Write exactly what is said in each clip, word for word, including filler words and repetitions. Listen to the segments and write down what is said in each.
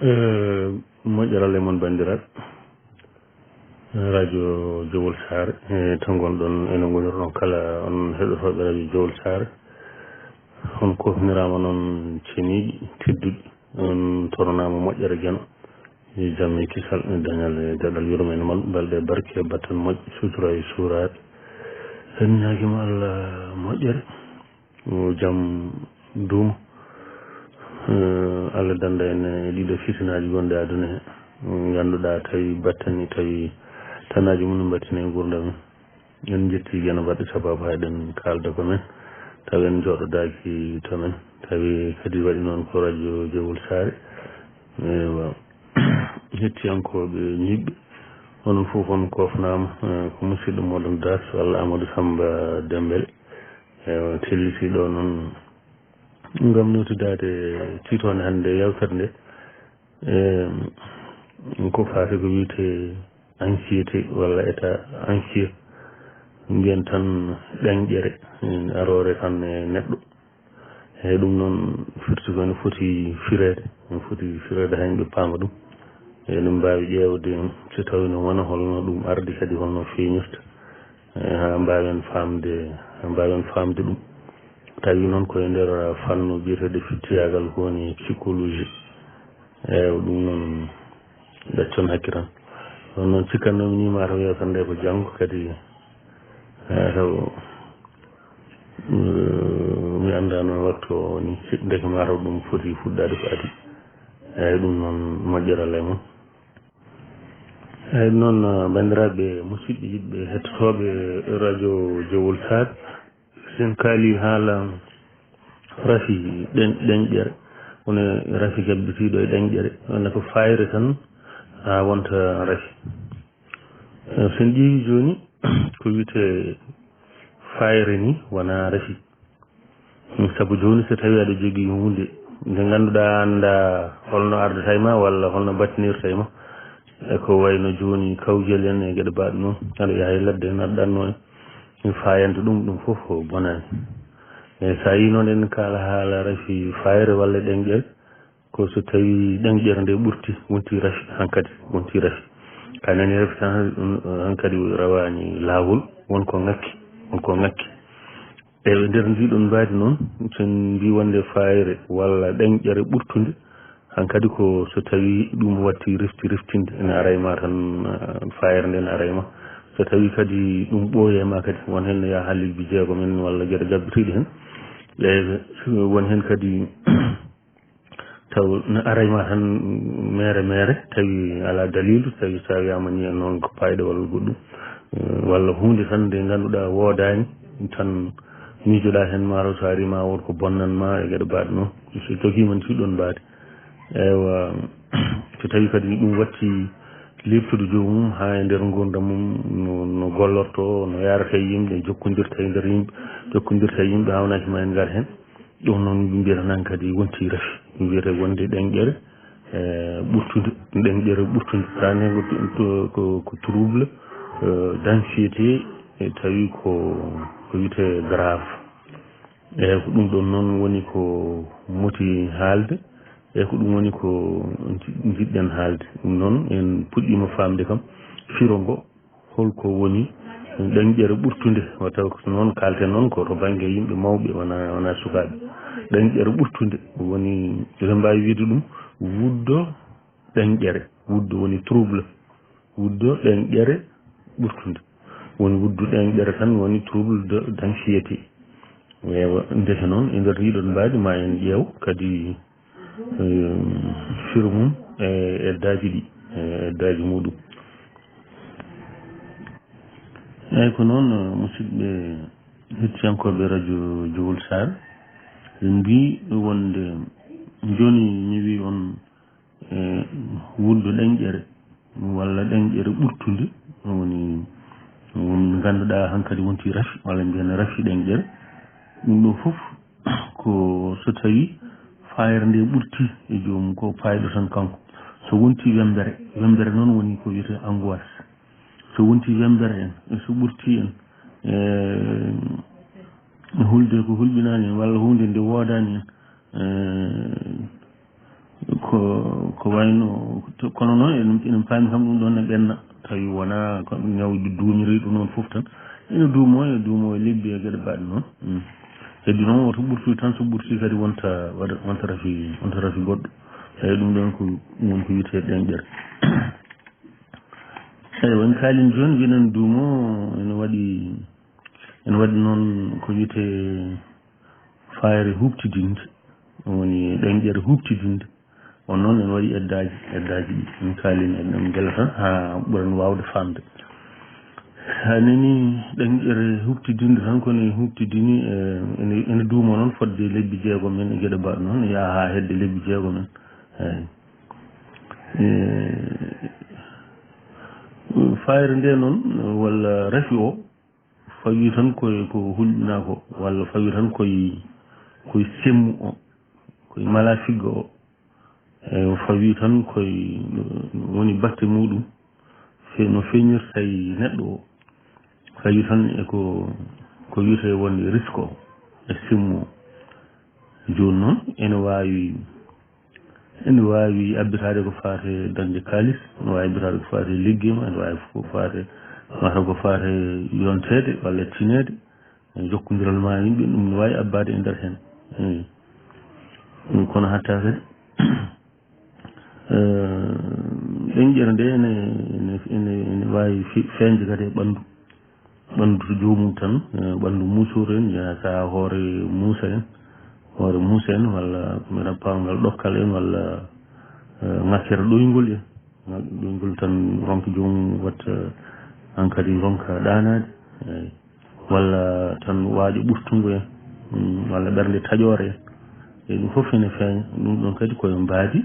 Eh, moƴƴere Allah e mon, banndiraaɓe. Radio Jowol Saare, e to ngonɗon, ene ngonirɗon kala on heɗotooɓe Radio Jowol Saare. On kofniraama noon ceniiɗi, tedduɗi. On toranaama moƴƴere Geno. E jam e kisal, e dañal e daɗal yurmeende mon, balɗe e barke e batten moƴƴe, sutura e suuraade. En ñaagiima Allah moƴƴere. Yo jam duuma. Eh, Allah dannda en e ɗiɗo fitinaaji gonɗi aduna he. Ngannduɗaa tawi battani, tawi tanaaji mum mbattini e nguurndam en. En njetti Geno baɗɗo sababu haa eɗen kaalda ko men. Tawi en njooɗodaaki to men. Tawi kadi waɗi noon ko Radio Jowol Saare. Eywa. Hettiyankooɓe ñiɓɓe. Onon fof on koofnaama. Eh, ko musidɗo mooɗon Das walla Amadou Samba Dembele. Eywa, telliti ɗo noon ngam newtidaade tiitoonde hannde yewtere nde. Em, ko faati ko wiyetee anxiété walla état anxieux. Mbiyen tan ɗeŋƴere, em, aroore tan e neɗɗo. Eyi, ɗum noon firti ko ene foti fireede, ene foti fireede haa yimɓe paama ɗum. Eɗen mbaawi ƴeewde so tawii no wona holno ɗum ardi, kadi holno feeñirta. Eh, haa mbaawen faamde, haa mbaawen faamde ɗum. Tawi noon ko e nder fannu biyeteeɗo fittiyaagal ko woni psychologie. Eewa, ɗum noon ɗaccon hakke tan. Ɗum noon cikkannoomi ni mataw yewtere nde ko janngo kadi, eh, taw, eh, mi anndaa noon waktu o woni, ndeke mataw ɗum foti fuɗɗaade ko adii. Eeyi, ɗum noon moƴƴere Allah e mon. Eeyi, ɗum noon, eh, banndiraaɓe musidɓe yiɗɓe hettotooɓe Radio Jowol Saare, sen kaali haala rafi ɗen-, ɗeŋƴere, woni rafi gabbitiiɗo e ɗeŋƴere, wona ko fayre tan haa wonta rafi. Eh, sen ƴeewi jooni ko wiyetee fayre ni wona rafi. Sabu jooni so tawii aɗa jogii huunde nde ngannduɗaa anndaa holno ardata e ma walla holno battinirta e ma, e ko wayno jooni kawjel en e geɗe baaɗe noon, aɗa yaha e ladde en aɗa ɗanno en, fayande ɗum, ɗum fof ko bonaani. E so a yii noon en kaala haala rafi fayre walla ɗeŋƴere, ko so tawii ɗeŋƴere nde ɓurti, wonti rafi hankadi, wonti rafi. A nani rafi tan, ɗum, hankadi rawaani laawol, won ko ŋakki, won ko ŋakki. E nder ndiɗon mbaadi noon, so en mbii wonde fayre walla ɗeŋƴere ɓurtunde, hankadi ko so tawii ɗum watti refti reftinde, ene ara e ma tan, eh, fayre nde ene ara e ma. So tawii kadi ɗum ɓooyi e ma kadi, won heen no yaha haa lebbi jeegom en walla geɗe gabbitii ɗi heen. E won heen kadi taw no ara e ma tan meere meere, tawi alaa daliilu, tawi so a wiyaama nii noon ko paayɗe walla goɗɗum, eh, walla huunde tan nde ngannduɗaa woodaani, tan miijoɗaa heen, maaro so arii ma wood ko bonnan ma e geɗe baaɗe noon. So tokiima no ɗon mbaadi. Eywa, so tawii kadi ɗum watti leeptude joomum haa e nder nguurndam mum, no, no gollortoo, no yaarata e yimɓe, jokkondirta e nder yimɓe, jokkondirta e yimɓe, hawnaaki ma en ngar heen. Ɗum noon, ɓe mbiyata nan kadi wonti rafi. Ɓe mbiyata wonde ɗeŋƴere, eh, ɓurtunde, ɗeŋƴere ɓurtunde. Taa ne ko, ko, ko trouble, eh, d'anxiété, e tawi ko, ko wiyetee grave. Eeyi, ko ɗum ɗoon noon woni ko moti haalde, eeyi, ko ɗum woni ko nji-, njiɗɗen haalde. Ɗum noon, en puɗɗiima faamde kam firo ngo, holko woni ɗeŋƴere ɓurtunde, wata ko noon kaalten noon ko to bannge yimɓe mawɓe, wonaa, wonaa sukaaɓe. Ɗeŋƴere ɓurtunde woni, eɗen mbaawi wiyde ɗum wuddo ɗeŋƴere. Wuddo woni trouble. Wuddo ɗeŋƴere ɓurtunde. Woni wuddu ɗeŋƴere tan woni trouble de, d'anxiété. Eewa, ndeke noon, e nder ɗiɗon mbaadi, ma en ƴeew kadi, eh, firo mum e eddaaji ɗi, e eddaaji muɗum. Eeyi, ko noon, musidɓe hettiyankooɓe Radio Jowol Saare, en mbii wonde jooni mi wii on, e wuddo ɗeŋƴere walla ɗeŋƴere ɓurtunde, woni, won ngannduɗaa hankadi wonti rafi, walla mbiyen rafi ɗeŋƴere. Ɗum ɗo fof ko so tawii fayre nde ɓurti e joomum, ko paayɗo tan kanko. So wonti wembere, wembere noon woni ko wiyetee angoisse. So wonti wembere en, e so ɓurti en, e hulde ko hulɓinaani en, walla huunde nde woodaani en, e Ko ko wayno, kono noon eɗen eɗen paami kam ɗum ɗoon ne ɓenna, tawi wonaa ko ñaw duumiri ɗum noon fof tan. Ene duumoo, ene duumoo e lebbi e geɗe mbaɗe noon. Heddi noon woto ɓurtu tan, so ɓurti kadi wonta waɗa wonta rafi wonta rafi goɗɗo. Eeyi, ɗum ɗoon ko won ko wiyetee ɗenƴere. Eeyi, won kaalin jooni mbiɗen duumoo ene waɗi ene waɗi noon ko wiyetee fayre huuɓtidinde, woni ɗenƴere huuɓtidinde. On noon ene waɗi eddaaji eddaaji ɗi en kaalin en ɗen mbela tan haa ɓuran waawde faamde. Haa neni ɗenƴere huuɓtidinde tan kono e huuɓtidini e ene ene duumo noon fodde lebbi jeegom en e geɗe mbaɗ noon yaha haa hedde lebbi jeegom en. Eeyi. Fayre nde noon walla rafi o fawi tan koye ko hulɓinaa ko walla fawi tan koye koye semmu o koye malafigga o. Eyi o fawi tan koye woni batte muɗum fe no feñirta e neɗɗo o fawi tan e ko ko wiyetee wonde risque o e semmu o. Jooni noon ene waawi ene waawi abbitaade ko faati e dañde kaalis, ene waawi abbitaade ko faati e liggey ma, ene waawi ko faati wata ko faati e yonteede walla tineede e jokkondiral ma e yimɓe, ɗum ne waawi abbaade e nder heen. Eyi. Ɗum kono hatta kadi ɗenƴere nde ene ene ene waawi feeñde kadi e ɓanndu. Ɓanndu to joomum tan, ɓanndu muusouru en, haa hoore muusa en, hoore muusa en walla mbiɗa pawngal ɗokkal en walla ŋakkere ɗoyngol en. Ɗoyngol tan ronka joomum watta hankadi ronka ɗaanaade, eeyi, walla tan waaƴo ɓurtungo en, walla ɓernde taƴoore en. Eeyi, ɗum fof ene feeña. Ɗum ɗoon kadi koye mbaadi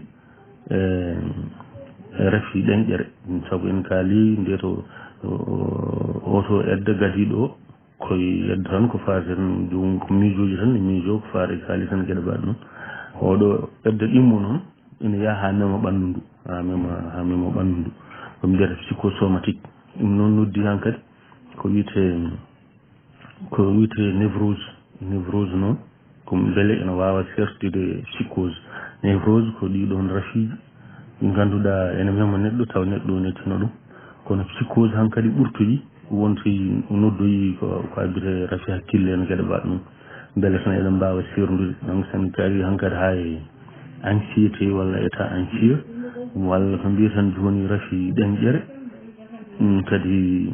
e rafi ɗenƴere, sabu en kaali nde to oto edda gadiiɗo o koye edda tan ko faati tan joomum ko miijooji tan ne miijoo ko faati e kaali tan geɗe mbaɗ noon. Oɗo edda ɗimmo noon ene yaha haa mema ɓanndu ndu haa mema haa mema ɓanndu ndu ko mbiyata psychosomatique. Ɗum noon noddi hankadi ko wiyetee ko wiyetee névrose. Névrose noon ko mbele ene waawa sertude e psychose. Névrose ko ɗii ɗoon rafiiji ɗi ngannduɗaa ene mema neɗɗo tawa neɗɗo o nettino ɗum. Kono psychose hankadi ɓurtuɗi wonti noddoyi ko ko abbitee rafi hakkille en geɗe mbaɗ ɗum. Mbele tan eɗen mbaawa seerndude donc sen kadi hankadi haa e anxiété walla état anxieux walla ko mbiyeten jooni rafi ɗenƴere. Ɗum kadi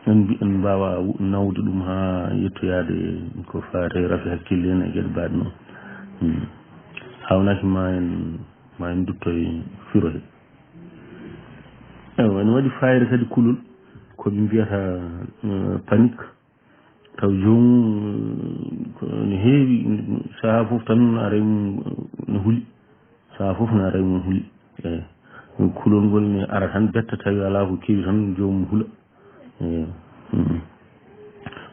en mbi en mbaawaa nawde ɗum haa yettoyaade ko faati e rafi hakkille en e geɗe mbaɗ noon. Haawnaaki ma en ma en ndutto e firo he. Ewa ene waɗi fayre kadi kulol ko ɓe mbiyata panique taw joomum ko ne heewi sahaa fof tan aray mum ne huli. Sahaa fof ne aray mum huli. Eyi kulol ngol ne ara tan betta tawi alaa ko kewi tan joomum hula. Eyi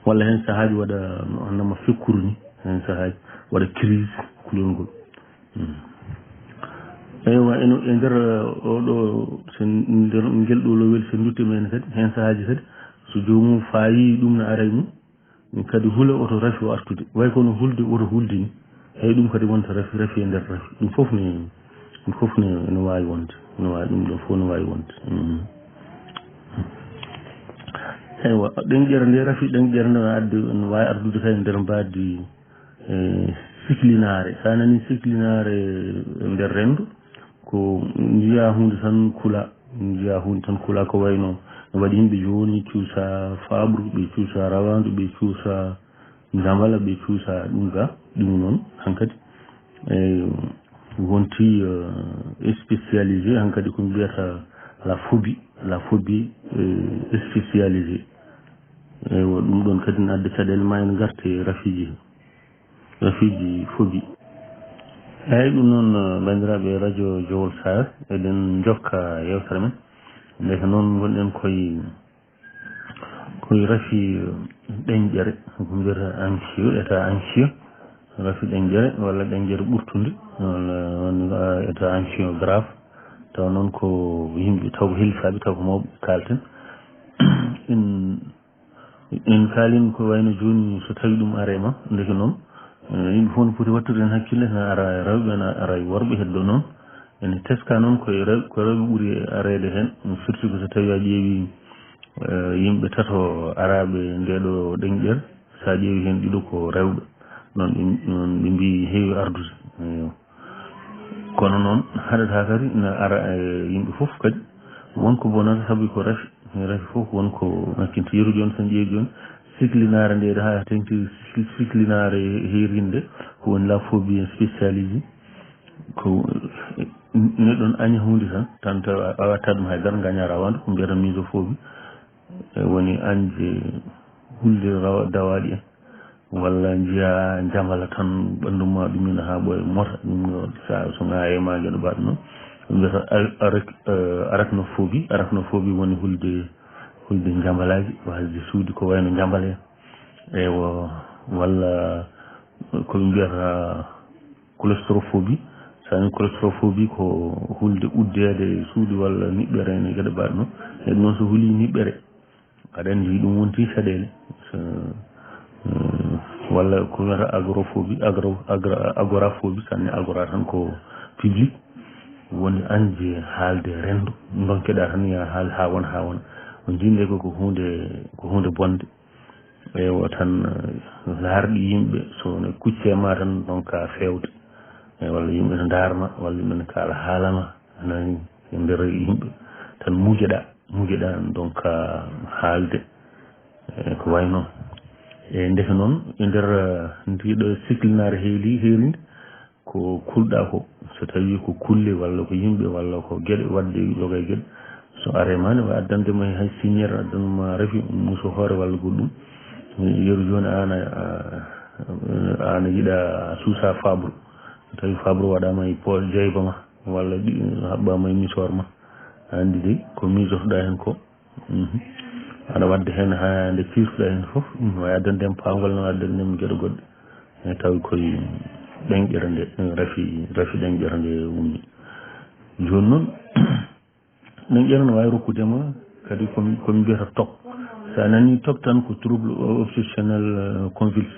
walla heen sahaaji waɗa no annama fekkuru ni heen sahaaji waɗa crise kulol ngol. Eywa eno e nder oɗo so nder ngel ɗo lowel so ndutte men kadi heen sahaaji kadi so joomum faayi ɗum no ara e mum kadi hula oto rafi o artude way kono hulde oto hulde ni. Eyi ɗum kadi wonta rafi rafi e nder rafi ɗum fof ne ɗum fof ne no waawi wonde no waawi ɗum ɗon fof no waawi wonde. Eywa ɗenƴere nde rafi ɗenƴere nde no adde no waawi ardude kadi nder mbaadi. E siklinaare so a nanii siklinaare e nder renndo ko njiyaa huunde tan kulaa njiyaa huunde tan kulaa ko wayno no waɗi yimɓe jooni cuusa faaɓru ɓe cuusa rawaandu ɓe cuusa njambala ɓe cuusa ɗum ga ɗum noon hankadi e wonti spécialisé hankadi ko mbiyata la phobie la phobie spécialisé. Eywa ɗum ɗoon kadi ne adda caɗeele ma en ngarte rafiiji he rafiiji fobi. Eeyi ɗum noon banndiraaɓe radio Jowol Saare eɗen njokka yeewtere men ndeke noon ngonɗen koye koye rafi ɗenƴere ko mbiyata anxieux état anxieux rafi ɗenƴere walla ɗenƴere ɓurtunde walla état anxieux grave taw noon ko yimɓe taw ko helifaaɓe taw ko mawɓe kaalten. En kaalin ko wayno jooni so tawi ɗum ara e ma ndeke noon yimɓe fof no poti wattude heen hakkille ene ara e rewɓe ene ara e worɓe heddo noon. Ene teska noon ko e rew-, ko rewɓe ɓuri areede heen, surtout ko so tawii a ƴeewii, eh, yimɓe tato araaɓe ndee ɗoo ɗemɗere, so a ƴeewii heen ɗiɗo ko rewɓe, noon ɓe, noon ɓe mbiyi heewi ardude. Eyo. Kono noon haɗataa kadi na ara e yimɓe fof kadi, won ko bonata sabu ko rafi, rafi fof won ko ŋakkinta. Yeru jooni so en ƴeewi jooni, siklinaare ndee haa teŋti sik-, siklinaare heerinde, ko woni la phobie spécialisée. Ko neɗɗo ne aña huunde tan, tan tawa a watta ɗum hay dara, ngaña rawaandu, ko mbiyata misophobie. E woni añde hulde rawa-, dawaaɗi en, walla njiya njamala tan ɓanndu ma ɗum ina haa ɓooya mota, ɗum ɗo sa, so ŋaaye ma geɗo baɗɗo noon. Ɗum mbiyata ar-, arak-, eh, arachnophobie. Arachnophobie woni hulde, hulde njamalaaji, waasde suude ko wayno njambala en. Eywa, walla ko ɓe mbiyata claustrophobie. So a wii claustrophobie ko hulde uddeede e suudu walla niɓɓere ene geɗe mbaɗe noon. Neɗɗo noon so hulii niɓɓere, aɗa anndi ɗum wonti caɗeele. So, eh, walla ko wiyata agrophobie, agro-, agra-, agoraphobie, so a wii agora tan ko public. Woni añde haalde renndo, ndonkeɗaa tan yaa haal haa won, haa won. On njiinde ko, ko huunde, ko huunde bonde. Eywa, tan, eh, laarɗi yimɓe, so ne kucce ma tan, donc, ka feewde. Eh, walla yimɓe ne ndaar ma, walla yimɓe ne kaala haala ma, nani, e nder yimɓe. Tan muujoɗaa, muujoɗaa, donc, ka haalde. Eh, ko wayi noon. E ndeke noon, e nder, eh, ndiɗo siklinaare heeli-, heerinde, ko kulɗaa ko, so tawii ko kulle walla ko yimɓe walla ko geɗe, waɗde yoga e geɗe, so are ma ne, addande ma hay siññeer, addande ma rafi, muso hoore walla goɗɗum. Yeru jooni aan a, a, aan a yiɗa suusa faaɓru. So tawii faaɓru waɗaama e po-, jeyba ma, walla ɗi, haɓɓaama e misoor ma. A anndi de, ko miijotoɗaa heen ko, Mhm. Aɗa waɗde heen haa nde ciirtuɗaa heen fof, mhm, waawi addande en paangol, no addande en geɗe goɗɗe. E tawi koye ɗemɗere nde, rafi, rafi ɗemɗere nde woni. Jooni noon, ɗemɗere no waawi rokkude ma kadi ko, ko mbiyata tok. So a nanii tok tan ko trouble obsessionnel, euh, convulsif.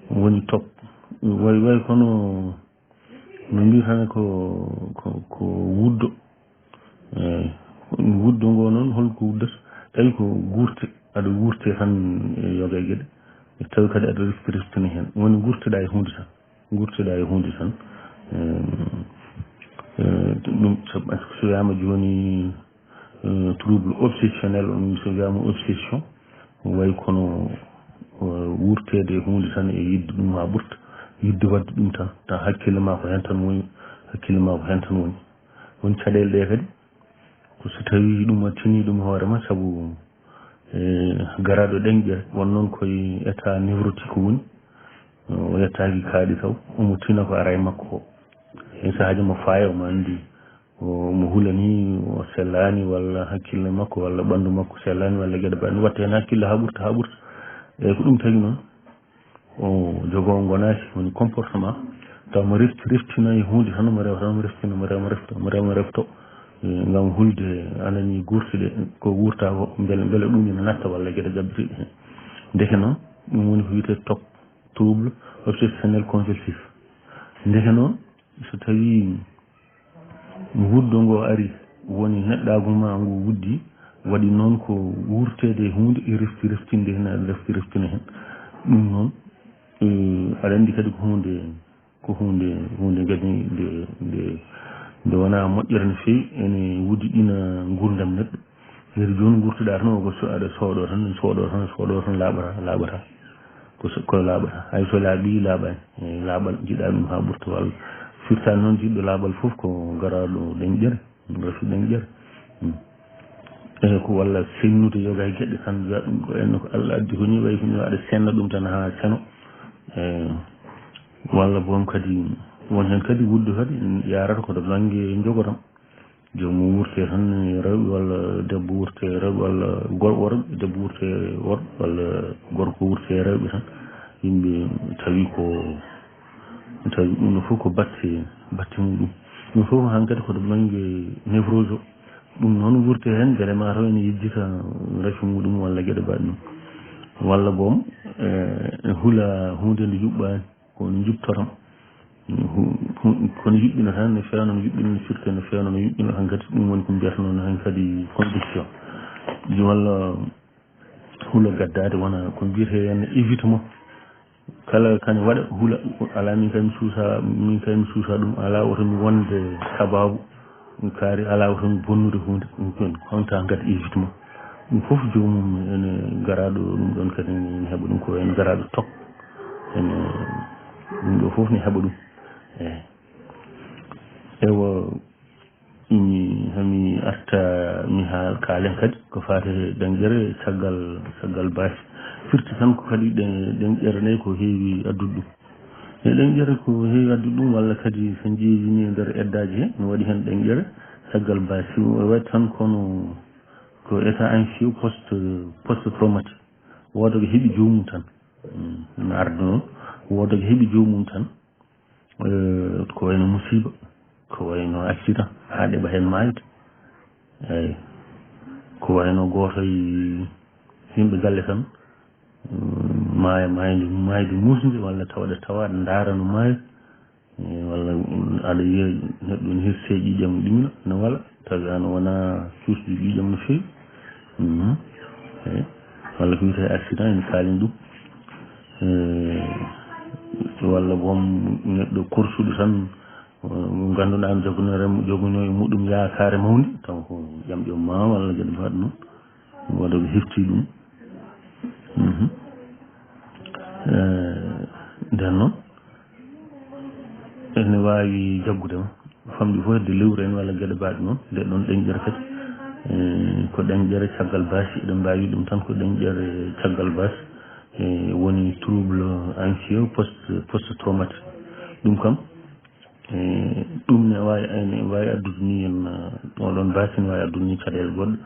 Woni tok. Way, way kono no mbiyata ko, ko, ko wuddo. Eey, wuddo ngo noon, holko wuddata? Tawi ko guurte, aɗa wuurte tan e yoga e geɗe. Tawi kadi aɗa refti reftina heen. Woni guurteɗaa e huunde tan. Guurteɗaa e huunde tan. Ehm, eh, ɗum, so, so wiyaama jooni, eh, trouble obsessionnel, on so wiyaama obsession, way kono, eh, wuurteede e huunde tan e yiɗde ɗum haa ɓurta. Yiɗde waɗde ɗum tan. Taw hakkille maa ko heen tan woni, hakkille maa ko heen tan woni. Won caɗeele ɗe kadi, ko so tawii ɗum a tinii ɗum hoore ma, sabu, eh, garaaɗo ɗemɗere, won noon koye état névrotique woni, o yettaaki kaaɗi taw, omo tina ko ara e makko ko. Hay sahaaji mo faaya, omo anndi, o, mo hulanii, o sellaani, walla hakkille makko, walla ɓanndu makko sellaani, walla geɗe mbaɗe, watta heen hakkille haa ɓurta, haa ɓurta. Eey, ko ɗum tagi noon. O jogoo ngonaaki, woni comportement. Taw mo refti, reftina e huunde tan, mo rewa tan, mo reftina, mo rewa, mo refto, mo rewa, mo refto. Eh, ngam hulde, a nanii guurtude, ko wuurta ko, mbele, mbele ɗum ina natta walla geɗe jabbitiiɗe heen. Ndeke noon, ɗum woni ko wiyetee tok, trouble obsessionnel convulsif. Ndeke noon, so tawii wuddo ngo ari, woni neɗɗaagu ma ngu wuddi, waɗi noon ko wuurteede e huunde, e refti reftinde heen, aɗa refti reftina heen. Ɗum noon, eh, aɗa anndi kadi ko huunde, ko huunde, huunde kadi nde, nde, nde wonaa moƴƴere no feewi, ene wuddiɗina nguurndam neɗɗo. Yeru jooni nguurtuɗaa tan, ko so aɗa sooɗoo tan, sooɗoo tan, sooɗoo tan, laaɓataa, laaɓataa. Ko so, ko laaɓataa. Hay so laaɓii, laaɓaani. E laaɓal, njiɗaa ɗum haa ɓurta walla. Firtaani noon jiɗɗo laaɓal fof ko garaaɗo ɗemɗere, rafi ɗemɗere. Hmm. E ko walla sennude yoga e geɗe tan, wiya ɗum ko enno ko Allah addi ko nii, wayi ko nii aɗa senna ɗum tan haa seno. E walla boom kadi, won heen kadi wuddu kadi yaarata ko to bannge njogoram. Joomum wurte tan e rewɓe, walla debbo wurte e rewɓe, walla gor-, worɓe, debbo wurte e worɓe, walla gorko wurte e rewɓe tan. Yimɓe tawi ko, tawi ɗum ɗo fof ko batte, batte muɗum. Ɗum fof hankadi ko to bannge névrose o. Ɗum noon wurte heen, mbele ma taw ene yejjita rafi muɗum walla geɗe mbaɗe noon. Walla boom, eh, hula huunde nde yuɓɓaani, ko no njuɓtoram. Hu-, Kono yuɓɓina tan no feewna, no yuɓɓina no firte no feewna, no yuɓɓina hankadi. Ɗum woni ko mbiyatnoo hankadi conviction. Ɗum walla hula gaddaade wona ko mbiyetee heen évitement. Kala kañum waɗa hula, alaa min kay mi suusa, min kay mi suusa ɗum, alaa woto mi wonde sabaabu, kaari alaa woto mi bonnude huunde. Ɗum kon, honto hankadi évitement. Ɗum fof joomum ene garaaɗo ɗum ɗon kadi ne heɓa ɗum ko en garaaɗo tok. Ene ɗum ɗo fof ne heɓa ɗum. Eeyi. Ewa, mi, hami arta mi haa kaalen kadi ko faati e ɗenƴere caggal, caggal baasi. Firti tan ko kadi ɗen, ɗenƴere nde ko heewi addude ɗum. E ɗenƴere ko heewi addude ɗum, walla kadi so njeeyini e nder eddaaji he, no waɗi heen ɗenƴere caggal baasi. O waɗi tan kono ko état anxieux post, post traumatique. Wooda ko heɓi joomum tan. Mm, no arde noon. Wooda ko heɓi joomum tan. Eh, ko wayno musiba, ko wayno accident, haa ɗeɓa heen maayde. Eeyi. Ko wayno gooto e yimɓe galle tan, mm, maaya, maayde, maayde muusnde, walla tawɗe tawaaɗe ndaara no maaya. Eh, walla, mm, aɗa yiya neɗɗo ne hirse ƴiiƴam ɗumina, ne wala, tawi an wona cuusɗo ƴiiƴam no feewi. Mhm. Eeyi. Walla ko wiyetee accident, en kaalin ɗum. Eh, walla boom neɗɗo korsuɗo tan, eh, mo ngannduɗaa ne jogono rem-, jogono e muɗum yaakaare mawnde, taw ko ƴamƴam ma walla geɗe mbaɗ noon. Wooda ko hefti ɗum. Mhm. Eh, nden noon, ene waawi jaggude ma. Famɗi fof hedde lewru en walla geɗe mbaɗ noon. Nde ɗon ɗenƴere kadi, eh, ko ɗenƴere caggal baasi. Eɗen mbaawi ɗum tan ko ɗenƴere caggal baasi. Eh, woni trouble anxieux post, post traumatique. Ɗum kam, e, ɗum ne waawi, ne waawi addude ni en, eh, oɗon baasi ne waawi addude ni caɗeele goɗɗe.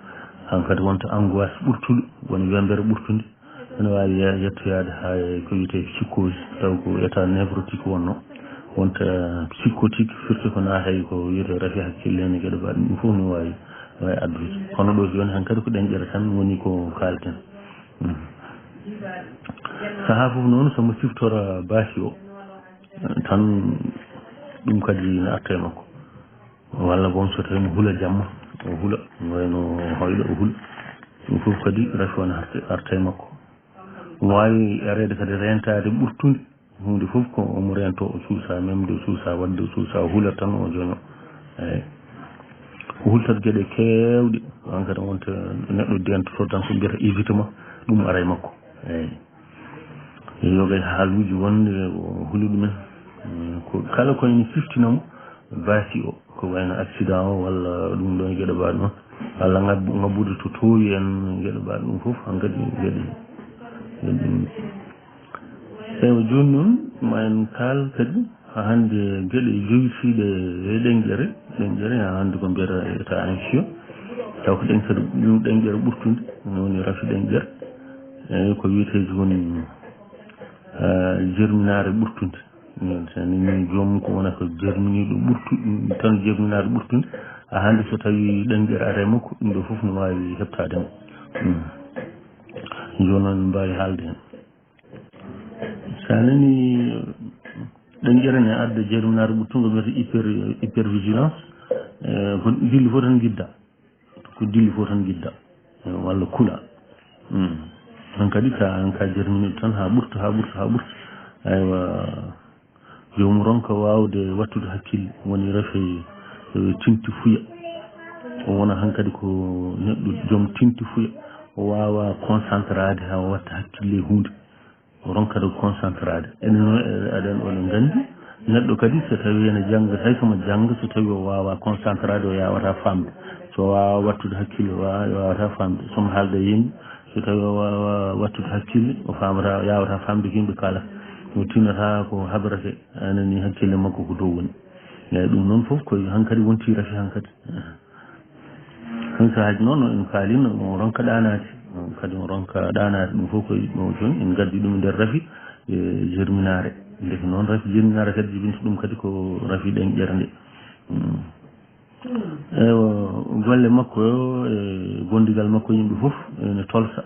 Hankadi wonta angoisse ɓurtuɗo, woni wembere ɓurtude. Ene waawi ye-, yettoyaade haa e ko wiyetee psychose, taw ko état névrotique wonno. Wonta psychotique, surtout ko naata e ko wiyetee rafi hakkille en e geɗe mbaɗ, ɗum fof ne waawi, waawi addude. Kono ɗo jooni hankadi ko ɗenƴere tan woni ko kaalten. Mm. Sahaa fof noon, so mo siftora baasi o, tan ɗum kadi ne arta e makko. Walla boom so tawi mo hula jamma, o hula, wayno hoyɗo o hula. Ɗum fof kadi rafi o ne arta, arta e makko. Mo waawi areede kadi reentaade ɓurtunde. Huunde fof ko omo reentoo, o suusaa memde, o suusaa waɗde, o suusaa hula tan o joño. Eeyi. O hultat geɗe keewɗe, hankadi wonta neɗɗo dentotoo tan ko mbiyata évitement, ɗum ara e makko. Eeyi. Yoga e haaluuji wonɗi o huli ɗumen. Mm, ko kala ko ene siftina mo baasi o, ko wayno accident o walla ɗum ɗo e geɗe mbaɗ noon, walla ngabbu-, ngabbude to toowi en geɗe mbaɗ ɗum fof, hankadi geɗe, geɗe. Ewa, jooni noon, ma en kaal kadi haa hannde geɗe jowi siiɗe e ɗenƴere. Ɗenƴere, haa hannde ko mbiyata état anxieux. Taw ko ɗen kadi ɗum ɗenƴere ɓurtunde, woni rafi ɗenƴere. Eyi, ko wiyetee jooni, eh, jerminaare ɓurtunde. Min, so ni min joomum ko wona ko jerminiiɗo ɓurtu-, tan jerminaare ɓurtunde. Haa hannde so tawi ɗenƴere ara e makko, ɗum ɗo fof no waawi heɓtaade mo. Mm. Jooni noon min mbaawi haalde heen. So a nanii ɗenƴere ne adda jerminaare ɓurtungo, mbiyata hyper-, hypervigilance, eh, ko dilli fof tan ngidda. Ko dilli fof tan ngidda. Eh, walla kula. Mm. Hankadi ka, an ka jerminiiɗo tan haa ɓurta, haa ɓurta, haa ɓurta. Aywa, joomum ronka waawde wattude hakkille, woni rafi, eh, tinti fuya. O wona hankadi ko neɗɗo joom tinti fuya. O waawa concentraade haa o watta hakkille e huunde. O ronkata concentraade. Enen noon, e-, eɗen, oɗon nganndi, neɗɗo kadi so tawii ene jannga, hay so mo jannga, so tawii o waawaa concentraade, o yaawataa faamde. So o waawaa wattude hakkille, o waawaa, o yaawataa faamde. So mo haalda e yimɓe, so tawii o waawaa wattude hakkille, o faamataa, o yaawataa faamde ko yimɓe kaalata. O tinataa ko habrata, a nanii hakkille makko ko dow woni. Eeyi, ɗum noon fof ko hankadi wonti rafi hankadi. Ɗum sahaaji noon, no en kaalino, mo ronka ɗaanaade. Kadi mo ronka ɗaanaade, ɗum fof ko ɗum jooni, en ngaddi ɗum nder rafi, e, jerminaare. Ndeke noon rafi jerminaare kadi jibinta ɗum kadi ko rafi ɗenƴere nde. Mm. Ewa, golle makko yo, e, gondigal makko yimɓe fof ene tolsa.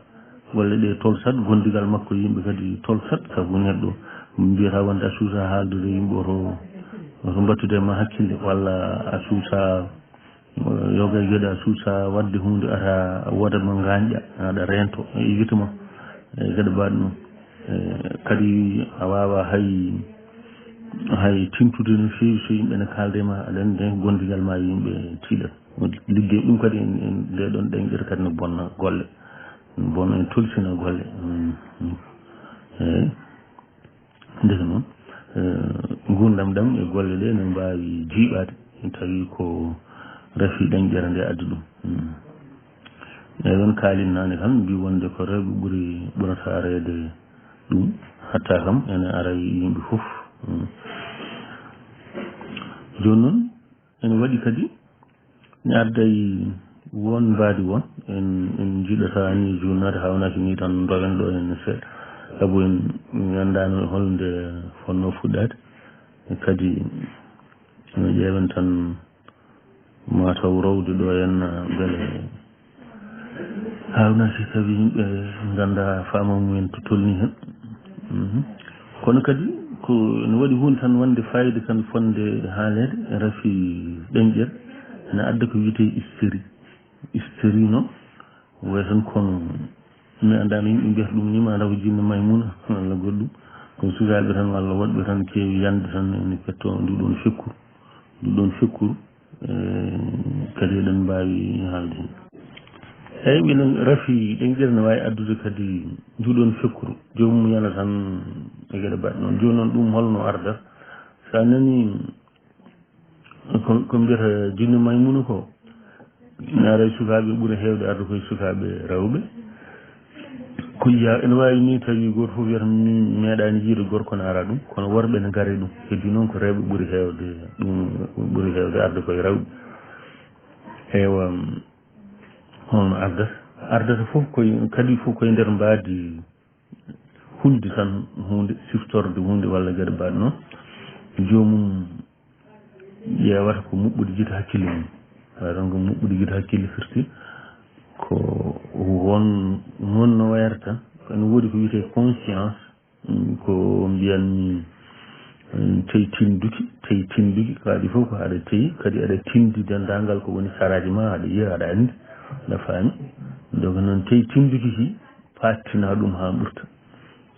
Golle ɗe tolsat, gondigal makko yimɓe kadi tolsat, sabu neɗɗo mbiyata wonde a suusa haaldude yimɓe oto Woto mbattude ma hakkille, walla a suusa, yoga e geɗe a suusa waɗde huunde, ata wooda mo ngaañɗa, aɗa reento e yiite ma, e geɗe mbaɗ noon. E, kadi a waawa hay, hay tintude no feewi so yimɓe ne kaalde ma, aɗa anndi nde gondigal ma yimɓe tiiɗat. Liggey ɗum kadi en, en, nde ɗon ɗenƴere kadi no bonna golle. Bon, en tolsina golle. Mm, mm. Eey. Ndeke noon, eh, nguurndam ɗam e golle ɗe ne mbaawi jiiɓaade, tawi ko rafi ɗenƴere nde addi ɗum. Mm. Eɗen kaalin naane tan, mbi wonde ko rewɓe ɓuri, ɓurata reede ɗum, hatta kam ene ara e yimɓe fof. Mm. Jooni noon, ene waɗi kadi, mi adday won mbaadi won, en, en njiɗata ni juurnaade, haawnaki ni tan ndowen ɗo en seeɗa. Sabu en, mi anndaano holnde fonnoo fuɗɗaade. Kadi, no ƴeewen tan, ma taw rowde ɗo en, mbele haawnaki tawi yimɓe ngannda faama mumen to tolni heen. Mhm. Kono kadi, ko no waɗi huunde tan wonde fayida tan fotde haaleede, rafi ɗenƴere, ene adda ko wiyetee hystérie. Hystérie noon, wayi tan kono mi anndaa no yimɓe mbiyata ɗum ni, ma taw ko jinne Maymuna, walla goɗɗum. Kono sukaaɓe tan, walla woɗɓe tan keewi yande tan, ene pettoo ndu ɗoon fekkuru, ndu ɗoon fekkuru, eh, kadi eɗen mbaawi haalde heen. Eey, minen rafi ɗenƴere ne waawi addude kadi ndu ɗoon fekkuru. Joomum yana tan e geɗe mbaɗ noon. Jooni noon, ɗum holno ardata? So a nanii ko, ko mbiyata jinne Maymuna ko, ne ara e sukaaɓe ɓuri heewde arde koye sukaaɓe rewɓe. Ko yiya, ene waawi ni tawi gooto fof wiyata mi meeɗaani yiide gorko ne ara ɗum, kono worɓe ne ngara e ɗum. Heddi noon ko rewɓe ɓuri heewde, ɗum ɓuri heewde arde koye rewɓe. Eywa, holno ardata? Ardata fof koye, kadi fof koye nder mbaadi hulde tan huunde, siftorde huunde walla geɗe mbaɗ noon. Joomum ƴeewata ko muɓɓude gite hakkille mum. Waɗa tan ko muɓɓude gite hakkille firti ko won, won no wayata tan. Ko ene woodi ko wiyetee conscience, mm, ko mbiyanmi, mm, tey tinduki, tey tinduki, ko adii fof ko aɗa teyi, kadi aɗa tindi denndaangal ko woni saraaji ma, aɗa yiya, aɗa anndi, aɗa faami. Donc noon tey tinduki ki, paattina ɗum haa ɓurta.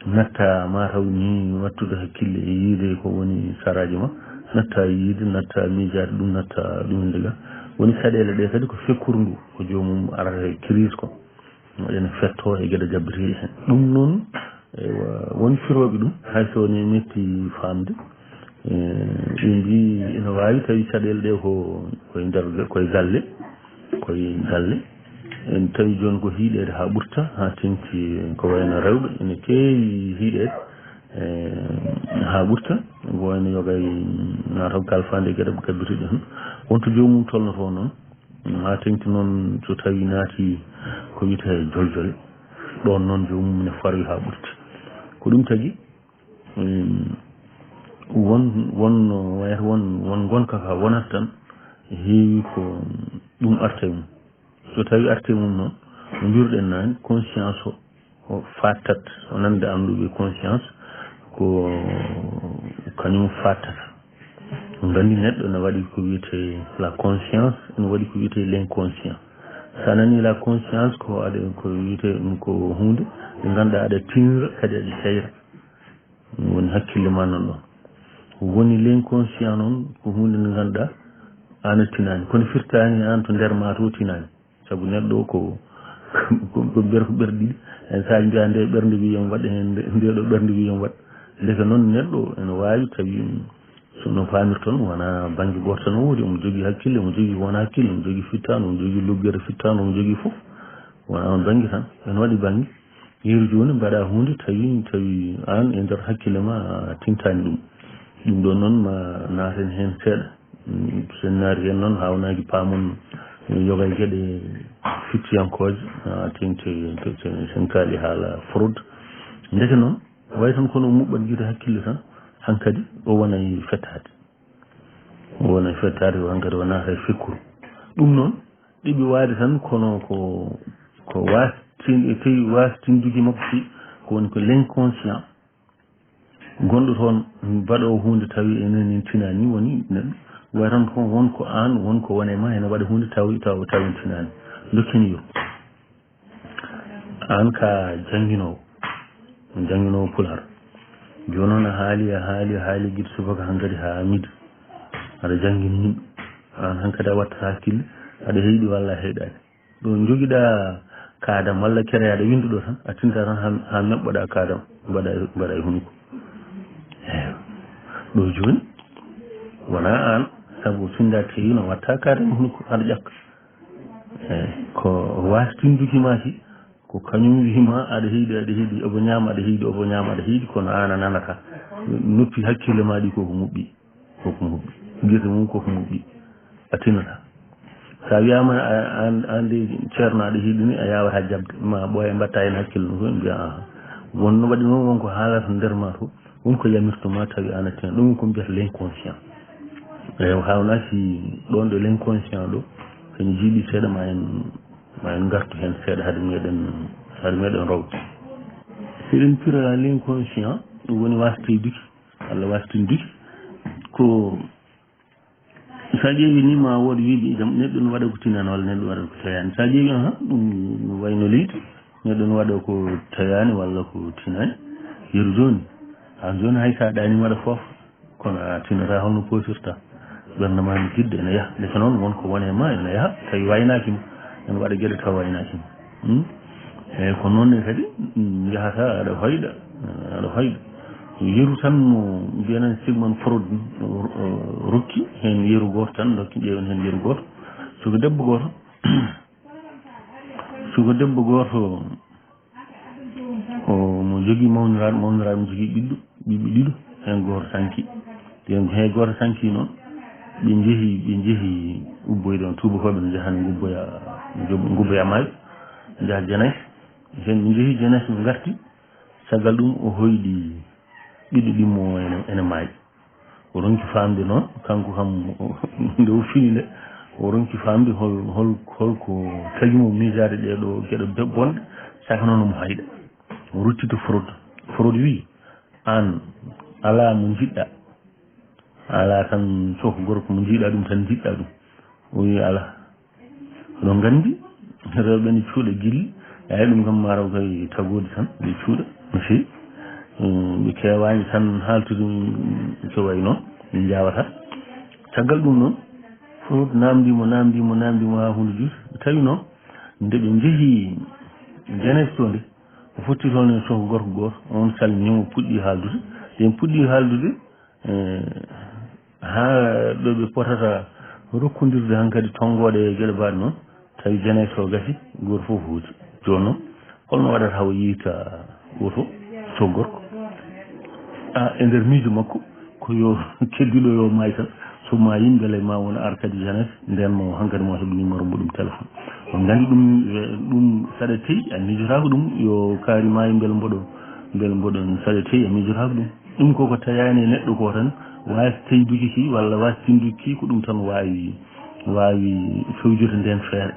Natta ma taw ni wattude hakkille e yiide ko woni saraaji ma, natta yiide, natta miijaade ɗum, natta ɗum hende ga. Woni caɗeele ɗe kadi ko fekkuru ndu, ko joomum arata e crise ko. Ene fettoo e geɗe jabbeteeɗe heen. Ɗum noon, eywa, won firooɓe ɗum, hay so ne metti faamde. Eh, ɓe mbii ene waawi tawi caɗeele ɗe ko koye nder, koye galle, koye galle. En tawi jooni ko hiiɗeede haa ɓurta, haa teŋti ko wayno rewɓe, ene keewi hiiɗeede, eh, haa ɓurta. Ko wayno yoga e naataw kalfaande e geɗe kabbitiiɗe tan. Wonto joomum tolnotoo noon, haa teŋti noon so tawi naati ko wiyetee joljole, ɗoon noon joomum ne faroyi haa ɓurti. Ko ɗum tagi, Em, won, won, wayata won, won ngonka ka wonata tan, heewi ko ɗum arta e mum. So tawi arta e mum noon, no mbiruɗen naane, conscience o, o fattat, o nande annduɓe conscience, ko kañum fattata. Nganndi neɗɗo ne waɗi ko wiyetee la conscience, ne waɗi ko wiyetee l'inconscient. So a nanii la conscience ko aɗa, ko wiyetee ɗum ko huunde nde ngannduɗaa aɗa tinra, kadi aɗa seyra. Ɗum woni hakkille ma nan ɗon. Woni l'inconscient noon ko huunde nde ngannduɗaa aan a tinaani. Kono firtaani aan to nder ma to tinaani. Sabu neɗɗo ko, ko, ko ɓer-, ko ɓerɗe ɗiɗi. Hen saaji mbiya nde ɓernde wi yom waɗ, hen nde, nde ɗo ɓernde wi yom waɗ. Ndeke noon neɗɗo ene waawi tawi so no faamirton wonaa bannge gooto tan o woodi. Omo jogii hakkille, omo jogii ko wonaa hakkille, omo jogii fittaandu, omo jogii luggeere fittaandu, omo jogii fof. Wonaa on bannge tan. Ene waɗi bannge. Yeru jooni mbaɗa huunde tawi, tawi aan e nder hakkille ma a tintaani ɗum. Ɗum ɗoon noon ma naaten heen seeɗa. Mm, so en naati heen noon, haawnaaki paamon yoga e geɗe fittiyankooje, a, teŋti, te, te, sen kaali haala fraude. Ndeke noon, way tan kono o muɓɓat gite hakkille tan, hankadi o wonay fettaade. O wonay fettaade, o hankadi o naata e fekkuru. Ɗum noon, ɗiɓi waade tan kono ko, ko waastin-, e tawi waastindude makko si ko woni ko l'inconscient. Gonɗo toon mbaɗoowo huunde tawi enen en tinaani, woni neɗɗo way tan ko won ko aan, won ko wone ma, ene waɗa huunde tawi, taw, tawi en tinaani. Dokken yo. Aan ka jannginoowo, jannginoowo Pulaar. Jooni noon a haali, a haali, a haali gila subaka hankadi haa midi. Aɗa janngini yimɓe. Aan hankadi a wattata hakkille, aɗa heyɗi walla a heyɗaani. Ɗo njogiɗaa kaadam walla kere aɗa winnduɗo tan, a tinta tan haa, haa meɓɓoɗaa kaadam, mbaɗa, mbaɗa e hunuko. Eewa. Ɗo jooni, wonaa aan, sabu sinda tewi no watta kaadam e hunuko, aɗa ƴakka. Eeyi, ko waastinduki ma ki, ko kañum wiima aɗa heyɗi, aɗa heyɗi, obo ñaama, aɗa heyɗi, obo ñaama, aɗa heyɗi, kono aan a nanata. Noppi hakkille ma ɗi koko muɓɓi, koko muɓɓi. Gese mum koko muɓɓi. A tinata. Sa wiyaama a, an, an de ceerno aɗa heyɗi ni, a yawata jaɓde. Ma ɓooya mbatta heen hakkille no fof, mbiya, "Aha." Won no waɗi noon, won ko haalata nder ma to. Won ko yamirto ma tawi aan a tina. Ɗum ko mbiyata l'inconscient. Eewa, haawnaaki ɗoon ɗo l'inconscient ɗo, so en jiiɗi seeɗa ma en, ma en ngartu heen seeɗa hade meɗen, hade meɗen rowde. Eɗen pira l'inconscient, ɗum woni waasde duki, walla waasde duki. Ko so a ƴeewi ni ma wood wiiɓe jam, neɗɗo no waɗa ko tinaani walla neɗɗo waɗa ko tayaani. So a ƴeewi, aha, ɗum no wayno leydi, neɗɗo no waɗa ko tayaani walla ko tinaani. Yeru jooni, aan jooni hay so a ɗaaniima aɗa foofa, kono a tinata holno poosirta. Ɓernde ma no jiɗde ene yaha. Ndeke noon won ko woni e ma ene yaha, tawi waynaaki ma. Ene waɗa geɗe taw waynaaki ma. Hmm? Eeyi, ko noon ne kadi, mm, njahata aɗa hoyɗa, aɗa hoyɗa. Yeru tan no mbiyanen Sigmund Freud, o, o rokki heen yeru gooto tan, dokki ƴeewen heen yeru gooto. Suka debbo gooto, suka debbo gooto, o mo jogii mawniraaɗo, mawniraaɗo mo jogii ɓiɗɗo, ɓiɓɓe ɗiɗo, heen gooto sanki. Nden heen gooto sanki noon, ɓe njehi, ɓe njehi ubboyde on, tuubakooɓe no njahani ngubboya, ngubboya maayo, njaha Genève. Heen ɓe njehi Genève, ɓe ngarti, caggal ɗum o hoyɗi ɓiɗɗo ɗimmo o ene, ene maayi. O ronki faamde noon, kanko kam, nde o fini nde, o ronki faamde hol, hol, hol ko tagi mo miijaade ɗee ɗoo geɗe be-, bonɗe, saka noon omo hayɗa. O ruttito Freud. Freud wii, "Aan, alaa mo njiɗɗaa. Alaa tan, so ko gorko mo njiɗɗaa ɗum tan njiɗɗaa ɗum." O wii, "Alaa." Oɗon nganndi, rewɓe ne cuuɗa gilli, eeyi, ɗum kam maaro kay tagoodi tan, ɓe cuuɗa, no feewi. Mm, ɓe keewaani tan haaltude, mm, so wayi noon, ɓe njaawata. Caggal ɗum noon, Freud naamndii mo, naamndii mo, naamndii mo haa huunde juuti. Tawi noon, nde ɓe njehi Genève to nde, o fotti toon e soho gorko gooto, oon salmini mo, puɗɗi haaldude. Nden puɗɗi haaldude, Eh, haa ɗo ɓe potata rokkondirde hankadi tonngooɗe e geɗe mbaɗe noon, tawi Genève o gasi, gooto fof hooti. Jooni noon, holno waɗata hawa yiyta gooto so gorko? A, e nder miijo makko, ko yo keddiiɗo yo maay tan, so maayi mbele ma won ar kadi Genève, ndeen mo hankadi mo heɓa numéro muɗum téléphone. On nganndi ɗum, eh, ɗum saɗa tey, a miijotaako ɗum, yo kaari maayi mbele mboɗo, mbele mboɗon saɗa tey, a miijotaako ɗum. Ɗum koko tayaani e neɗɗo ko tan, waasde teyduki ki walla waasde tinduki ki, ko ɗum tan waawi, waawi fewjude ndeen feere.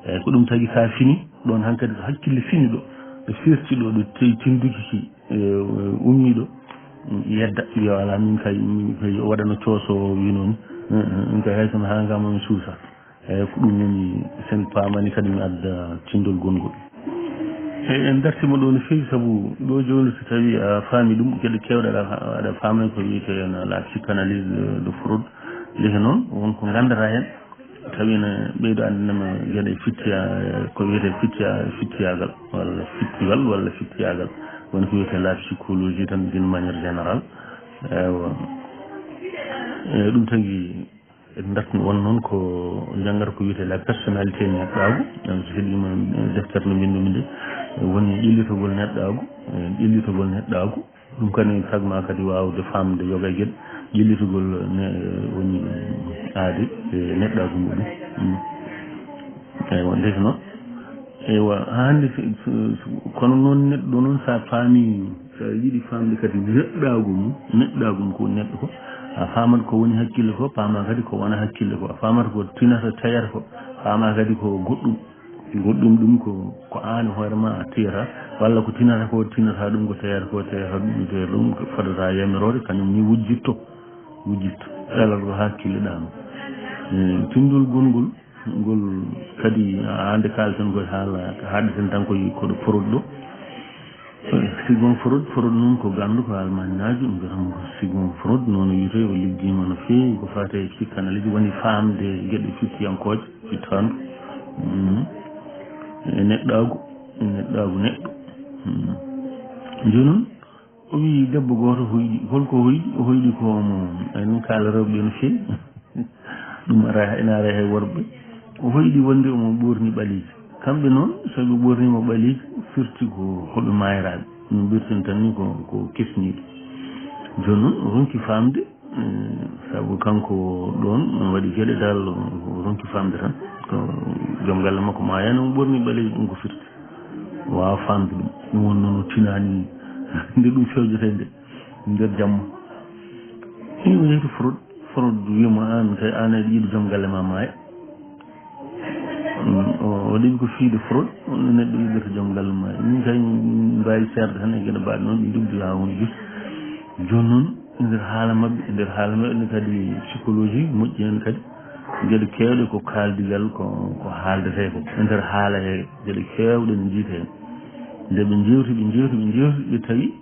Eeyi, ko ɗum tagi so a fini, ɗoon hankadi ko hakkille fini ɗo, ɗo firti ɗo, ɗo tey tinduki ki, e, ummii ɗo, yedda, yo alaa, min kay, min kay o waɗano cooso o wii noon, min kay hay so mi haangaama mi suusa. Eeyi, ko ɗum woni, sen paamani kadi mi adda tinndol gonngol. Eeyi, en dartiima ɗo no feewi, sabu ɗo jooni so tawii a faami ɗum, geɗe keewɗe aɗa, aɗa faamna ko wiyetee la psychanalyse de, de Freud. Ndeke noon, won ko nganndataa heen, tawi ene ɓeydo anndinama geɗe fittiya-, ko wiyetee fittiya-, fittiyaagal, walla fittiwal, walla fittiyaagal. Woni ko wiyetee la psychologie tan, d'une manière générale. Eewa. Eeyi, ɗum tagi, en ndartino won noon ko njanngata ko wiyetee la personnalité neɗɗaagu. En so heɗiima, eh, deftere no mbinndu-mi nde, woni ƴellitagol neɗɗaagu, eh, ƴellitagol neɗɗaagu. Ɗum kadi sagma kadi waawde faamde yoga e geɗe, ƴellitagol ne, woni aade e neɗɗaagu muɗum. Mm. Eewa, ndeke noon. Eewa, haa hannde so, so, so, kono noon neɗɗo noon, so a faami, so a yiɗi faamde kadi neɗɗaagu mum, neɗɗaagu mum ko woni neɗɗo ko, a faamat ko woni hakkille ko, paamaa kadi ko wona hakkille ko, a faamat ko tinata, tayata ko, paamaa kadi ko goɗɗum. Goɗɗum ɗum ko, ko aan e hoore ma a tiyata, walla ko tinata ko tinata ɗum, ko teyata ko teyata ɗum, teyata ɗum, ko fadata yamiroore, kañum ni wujjitto, wujjitto. Ɗalal ko hakkille ɗaano. Eh, tindol gongol, ngol kadi, a ande kalten koye haala, ko haalɗeten tan koye koɗo fraude ɗo. Eh, Sigmund Freud, Freud noon ko ganndo, ko Almaañnaajo, mbiyatamo ko Sigmund Freud, noon o wiyetee, o liggiima no feewi, ko faati e psikanalise, woni faamde geɗe fittiyankooje, fittandu. Mhm. E neɗɗaagu, e neɗɗaagu neɗɗo. Mhm. Jooni noon, o wii debbo gooto hoyɗi. Holko hoyɗi? O hoyɗi ko mo en kaala rewɓe no feewi. Ɗum ara, ina ara hay worɓe. O hoyɗi wonde omo ɓoorni ɓaleeji. Kamɓe noon, so ɓe ɓoorniima ɓaleeji, firti ko hoɓe maayiraaɓe. Min mbirtin tan ni ko, ko kisniiɗo. Jooni noon, o ronki faamde, eh, sabu kanko ɗoon, o waɗi geɗe dal, o ronki faamde tan. Ko joom galle makko maayani, omo ɓoorni ɓaleeji, ɗum ko firti. O waawaa faamde ɗum. Ɗum woni noon o tinaani nde ɗum fewjetee nde, nder jamma. Ɗum o yehi to Freud, Freud wiima, "Aan kay, aan aɗa yiɗi joom galle ma maaya." Mm, o, o ɗeɓi ko fiide Freud, on neɗɗo yiɗata joom galle maaya. Min kay, min mbaawi seerde tan e geɗe baaɗe noon, ɓe ndugdi haa woni gis. Jooni noon, e nder haala maɓɓe, e nder haala maɓɓe ne kadi psychologie moƴƴi heen kadi. Geɗe keewɗe ko kaaldigal, ko, ko haaldetee ko e nder haala he, geɗe keewɗe ne njiyta heen. Nde ɓe njeewti, ɓe njeewti, ɓe njeewti, ɓe tawi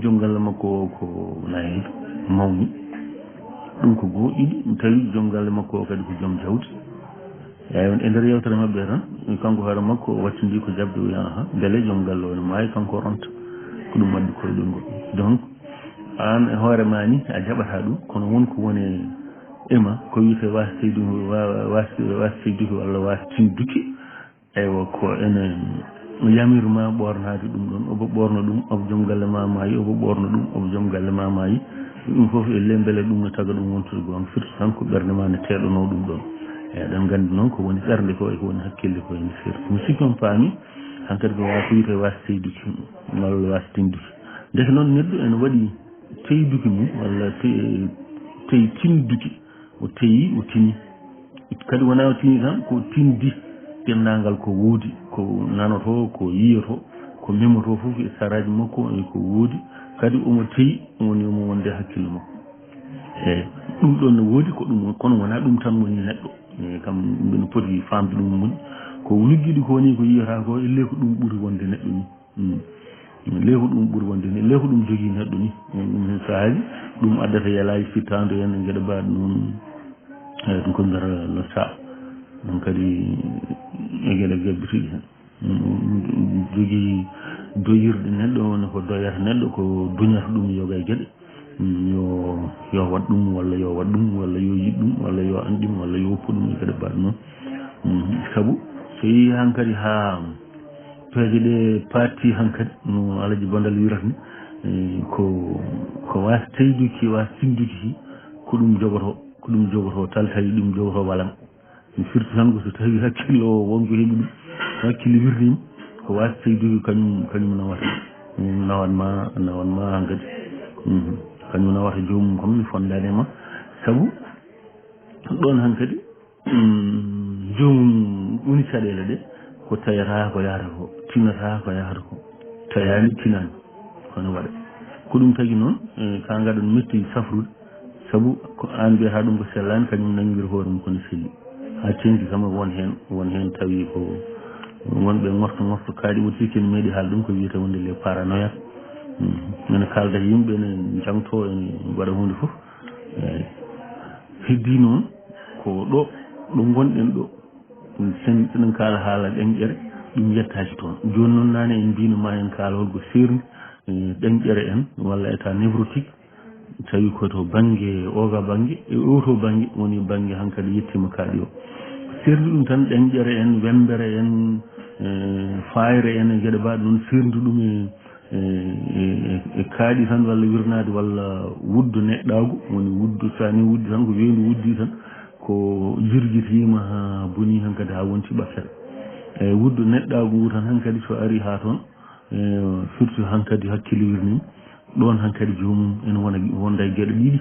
joom galle makko o ko nayeejo mawni. Ɗum ko goo, ɗiɗi, tawi joom galle makko o kadi ko joom jawdi. Eeyi, e nder yewtere maɓɓe tan, kanko hoore makko o wattindi ko jaɓde, o wiya, "Aha, mbele joom galle o ne maayi, kanko o ronta." Ko ɗum addi koyɗol ngol. Donc, aan e hoore ma ni, a jaɓataa ɗum, kono won ko woni e ma, ko wiyetee waasde seydu-, wa-, wa-, waasde, waasde seyduki walla waasde tinduki. Eywa, ko ene yamir ma ɓoornaade ɗum ɗoon, obo ɓoorno ɗum, obo joom galle ma maayi, obo ɓoorno ɗum, obo joom galle ma maayi. Ɗum fof e le-, mbele ɗum no taga ɗum wontude goonga, firti tan ko ɓernde ma ne teeɗanoo ɗum ɗoon. Eeyi, eɗen nganndi noon ko woni ɓernde ko e ko woni hakkille ko ene firti. Mi sikki on paami, hankadi ko waasde wiyetee waasde seyduki, walla waasde tinduki. Ndeke noon neɗɗo ene waɗi teyduki mum, walla te-, tey tinduki. O teyi, o tini. Kadi wonaa o tini tan, ko tindi denndaangal ko woodi, ko nanotoo, ko yiyotoo, ko memotoo fof e saraaji makko e ko woodi. Kadi omo teyi, omo neemo wonde hakkille makko. Eeyi, ɗum ɗoon ne woodi, ko ɗum, kono wonaa ɗum tan woni neɗɗo. Eeyi, kam mbiɗa poti faamde ɗum woni ko luggiɗi ko woni ko yiyata ko, ellee ko ɗum ɓuri wonde neɗɗo ni. Mm. Ellee ko ɗum ɓuri wonde ni, ellee ko ɗum jogii neɗɗo ni. Ɗum, ɗum heen sahaaji, ɗum addata yalaaji fittaandu en e geɗe mbaɗe noon. Eeyi, ɗum ko mbiyata le chat. Ɗum kadi e geɗe gabbitiiɗe heen. Mm, ɗum jogii doyirɗe neɗɗo, woni ko doyata neɗɗo, ko duñata ɗum yoga e geɗe. Mm, yo, yo waɗ ɗum, walla yo waɗ ɗum, walla yo yiɗ ɗum, walla yo an ɗum, walla yo woppu ɗum e geɗe mbaɗe noon. Mm, sabu so yehii hankadi haa peeje ɗe paati hankadi, no Alaji Bandal wirata ni, eh, ko, ko waas teyduki, waas tinduki, ko ɗum jogotoo, ko ɗum jogotoo, tal tawi ɗum jogotoo walan. Mi firti tan ko so tawi hakkille o won ko heɓi ɗum, hakkille wirniima, ko waas teyduki kañum, kañum nawata. Kañum nawat ma, nawat ma hankadi. Mhm. Kañum nawata joomum kam mi fondaani e ma. Sabu ɗoon hankadi, mm, joomum woni caɗeele ɗe, ko tayata ko yahata ko, tinata ko yahata ko, tayaani tinaani. Kono waɗa. Ko ɗum tagi noon, eh, ka ngaɗon metti safrude, sabu ko aan mbiyata ɗum ko sellaani, kañum nanngir hoore mum kono selli. Haa teŋti kam won heen, won heen tawi ko wonɓe ngorto ngorto kaaɗi, woto sikki ene meeɗi haal ɗum ko wiyetee wonde les paranoïaques. Mm. Ene kaalda e yimɓe, ene njangtoo, ene mbaɗa huunde fof. Eeyi. Heddii noon ko ɗo, ɗo ngonɗen ɗo, sen-, eɗen kaala haala ɗeŋƴere, ɗum yettaaki toon. Jooni noon naane en mbiino ma en kaala holko seerndi, eh, ɗeŋƴere en, walla état névrotique, tawi ko to bannge, oga bannge, e oto bannge, woni bannge hankadi yettiima kaaɗi o. Seerndi ɗum tan, ɗeŋƴere en, wemmbere en, eh, faayre en, e geɗe mbaɗe noon, seerndi ɗum e, e, e, e kaaɗi tan, walla wirnaade, walla wuddu neɗɗaagu, woni wuddu, so a ni wuddu tan, ko weendu wuddi tan, ko jirjitiima haa boni hankadi, haa wonti ɓakkere. E wuddu neɗɗaagu ngu tan hankadi, so ari haa toon, e, firti hankadi hakkille wirniima. Ɗoon hankadi joomum ene wona, wonda e geɗe ɗiɗi,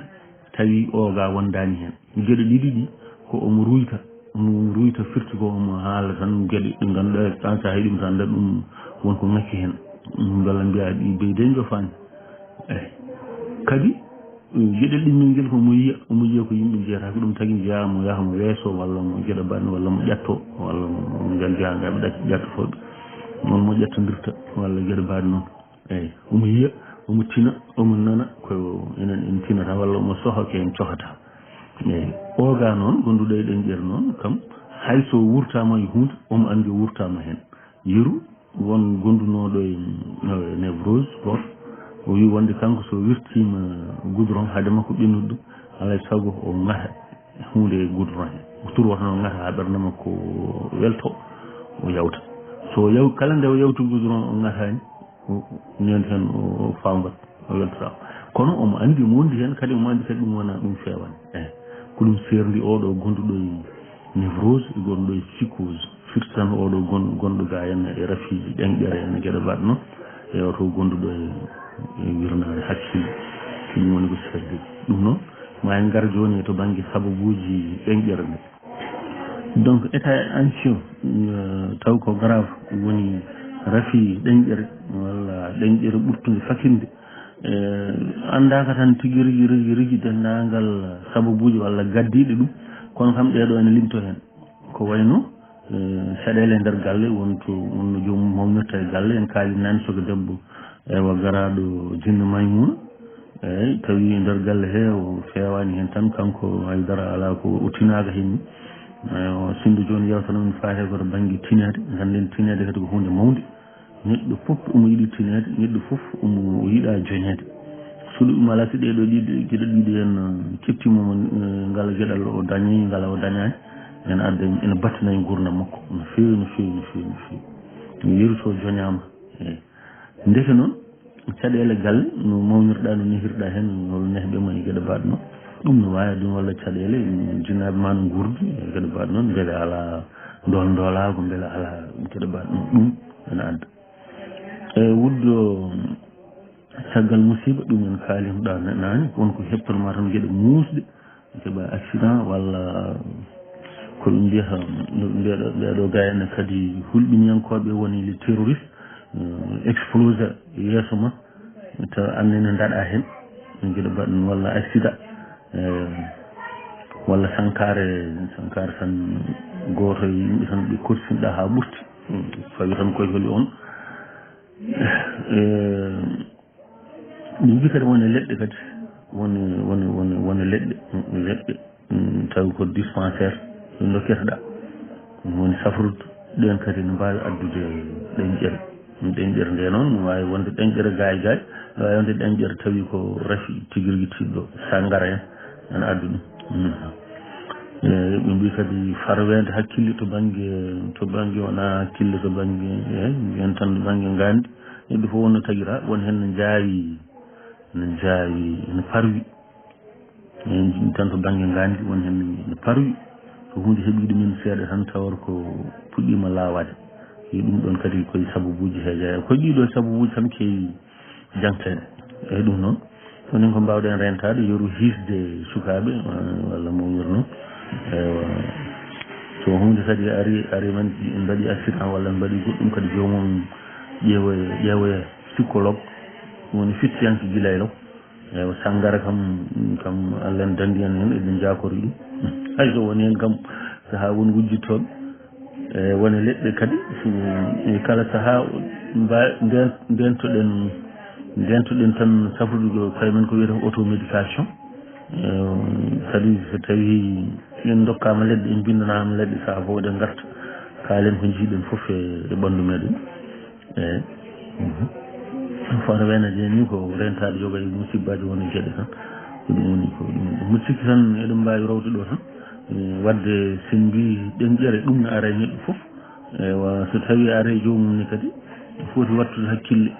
tawi oga wondaani heen. Geɗe ɗiɗi ɗi ko omo ruyta, omo ruyta firti ko, omo haala tan geɗe ɗe ngannduɗaa, an so a heɗii ɗum tan, anndaa ɗum won ko ŋakki heen. Mbela mbiyaa ɗi beyde jofaani. Eyi. Kadi, geɗel ɗimmel ngel ko omo yiya, omo yiya ko yimɓe njiyata, ko ɗum tagi njiyaa mo yaha mo weeso, walla mo geɗa banni, walla mo ƴatto, walla mo, mo ngal jeyaa ngaɓe ɗacci ƴattotooɓe. Noon mo ƴattondirta, walla geɗa baaɗe noon. Eyi, omo yiya, omo tina, omo nana, ko enen en tinata, walla omo soha, ko en cohata. Eyi, ooga noon, gonduɗo e ɗenƴere noon, kam, hay so wurtaama e huunde, omo anndi o wurtaama heen. Yeru, won gondunooɗo e, e névrose, bon, o wi wonde kanko so wirtiima goudron, haade makko ɓennude ɗum, alaa e sago o ŋata huunde e goudron he. O turwata noon ŋata haa ɓernde makko welto, o yawta. So o yaw-, kala nde o yawti goudron, o ŋataani, o, o ñande heen, o, o faambat, o weltoraama. Kono omo anndi mo wondi heen, kadi omo anndi kadi ɗum wona, ɗum feewaani. Eyi. Ko ɗum seerndi oɗo gonduɗo e névrose, e gonduɗo e psychose. Firti tan oɗo gon-, gonɗo ga henna e rafiiji ɗenƴere, henna geɗe mbaɗa noon. E oto gonduɗo e, e wirnaare hakkille. Ko ɗum woni ko seerndi. Ɗum noon, ma en ngar jooni to bannge sababuuji ɗenƴere nde. Donc, état anxieux, euh, taw ko grave, woni rafi ɗenƴere, walla ɗenƴere ɓurtunde fakinde. Eh, anndaaka tan tigi rigi, rigi, rigi denndaangal sababuuji walla gaddiiɗe ɗum, kono kam ɗee ɗoo ene limtoo heen. Ko wayi no, eh, caɗeele e nder galle, won to, won no joomum mawnirta e galle, en kaali naane soko debbo, eywa, garaaɗo jinne Maymuna, eyi, tawi e nder galle he o feewaani heen tan, kanko hay dara alaa ko o tinaaka heen ni. Eywa, sinndo jooni yewtere men faati ko to bannge tineede, ngannden tineede kadi ko huunde mawnde. Neɗɗo fof omo yiɗi tineede, neɗɗo fof omo yiɗa joñeede. So ɗum alaa, si ɗee ɗoo ɗiɗi, geɗe ɗiɗi en, eh, keptiima mo, eh, ngal geɗal o dañi, ngal o dañaani, ene adda, ene battina e nguurndam makko no feewi, no feewi, no feewi, no feewi. Yeru so joñaama. Eyi. Ndeke noon, caɗeele galle, no mawnirɗaa, no nehirɗaa heen, no nehɓe ma e geɗe mbaɗ noon. Ɗum no waawi ɗum walla caɗeele, jinnaaɓe ma no nguurdi, e geɗe mbaɗ noon, mbele alaa ndool ndoolaago, mbele alaa geɗe mbaɗ noon. Ɗum ene adda. E wuddo caggal musiba, ɗum en kaalim ɗa na-, naane, won ko heptanma tan geɗe muusɗe, keɓa accident walla ko ɓe mbiyata, ɓeɗo, ɓeɗo gayna kadi hulɓiniyankooɓe woni les terroristes, eh, explosa yeeso ma, taw annene ndaɗa heen, geɗe mbaɗ ɗum walla accident, eh, walla sankare, sankare tan gooto e yimɓe tan ɓe korsinɗa haa ɓurti, fawi tan koye holi on. Eh, ɗum mbi kadi woni leɗɗe kadi, woni, woni, woni, woni leɗɗe, leɗɗe, mm, tawi ko dispensaire ɗum dokketeɗa. Ɗum woni safrude ɗen kadi no mbaawi addude ɗenƴere. Ɗenƴere nde noon no waawi wonde ɗenƴere gaay gaay, no waawi wonde ɗenƴere tawi ko rafi tigi rigi tiiɗɗo, sangara en, ene addu ɗum. Mm. E, ɓe mbi kadi farweende hakkille to bannge, to bannge wona hakkille to bannge, e, mbiyen tan to bannge ngaandi. Neɗɗo fof wonno tagira, won heen no njaawi, no njaawi, no parwi. En njiɗi tan to bannge ngaandi, won heen no parwi. So huunde heɓiiɗo min seeɗa tan, tawata ko puɗɗiima laawaade. E ɗum ɗoon kadi koye sababuuji he jeyaa. Koye ɗii ɗoo sababuuji tan keewi jangteede. Eyi, ɗum noon, woni ko mbaawɗen reentaade, yeru hiisde sukaaɓe, eh, walla mo wirno. Eywa. So huunde kadi ari, ari men, en mbaɗi accident walla en mbaɗi goɗɗum kadi, joomum ƴeewoya, ƴeewoya psychologue, woni fittiyanke gila e law. Eywa, sanngara kam, kam Allah en danndi en heen, eɗen njaakori ɗum. Hay so woni heen kam, sahaa won wujjittooɓe. E wone leɗɗe kadi, si, e kala sahaa, mba-, nden-, ndentoɗen, ndentoɗen tan safrude koye men ko wiyetee automédication. E, kadi so tawii en ndokkaama leɗɗe, en mbinndanaama leɗɗe, sahaa fof eɗen ngarta, kaalen ko njiiɗen fof e, e ɓanndu meɗen. Eyi. Mhm. Fota weenaade ni ko reentaade yoga e musibbaaji woni geɗe tan. Ko ɗum woni ko ɗum. Ɗum sikki tan eɗen mbaawi rowde ɗo tan. Eh, wadde so en mbii ɗenƴere, ɗum ne ara e neɗɗo fof. Eywa, so tawii ara e joomum ne kadi, foti wattude hakkille.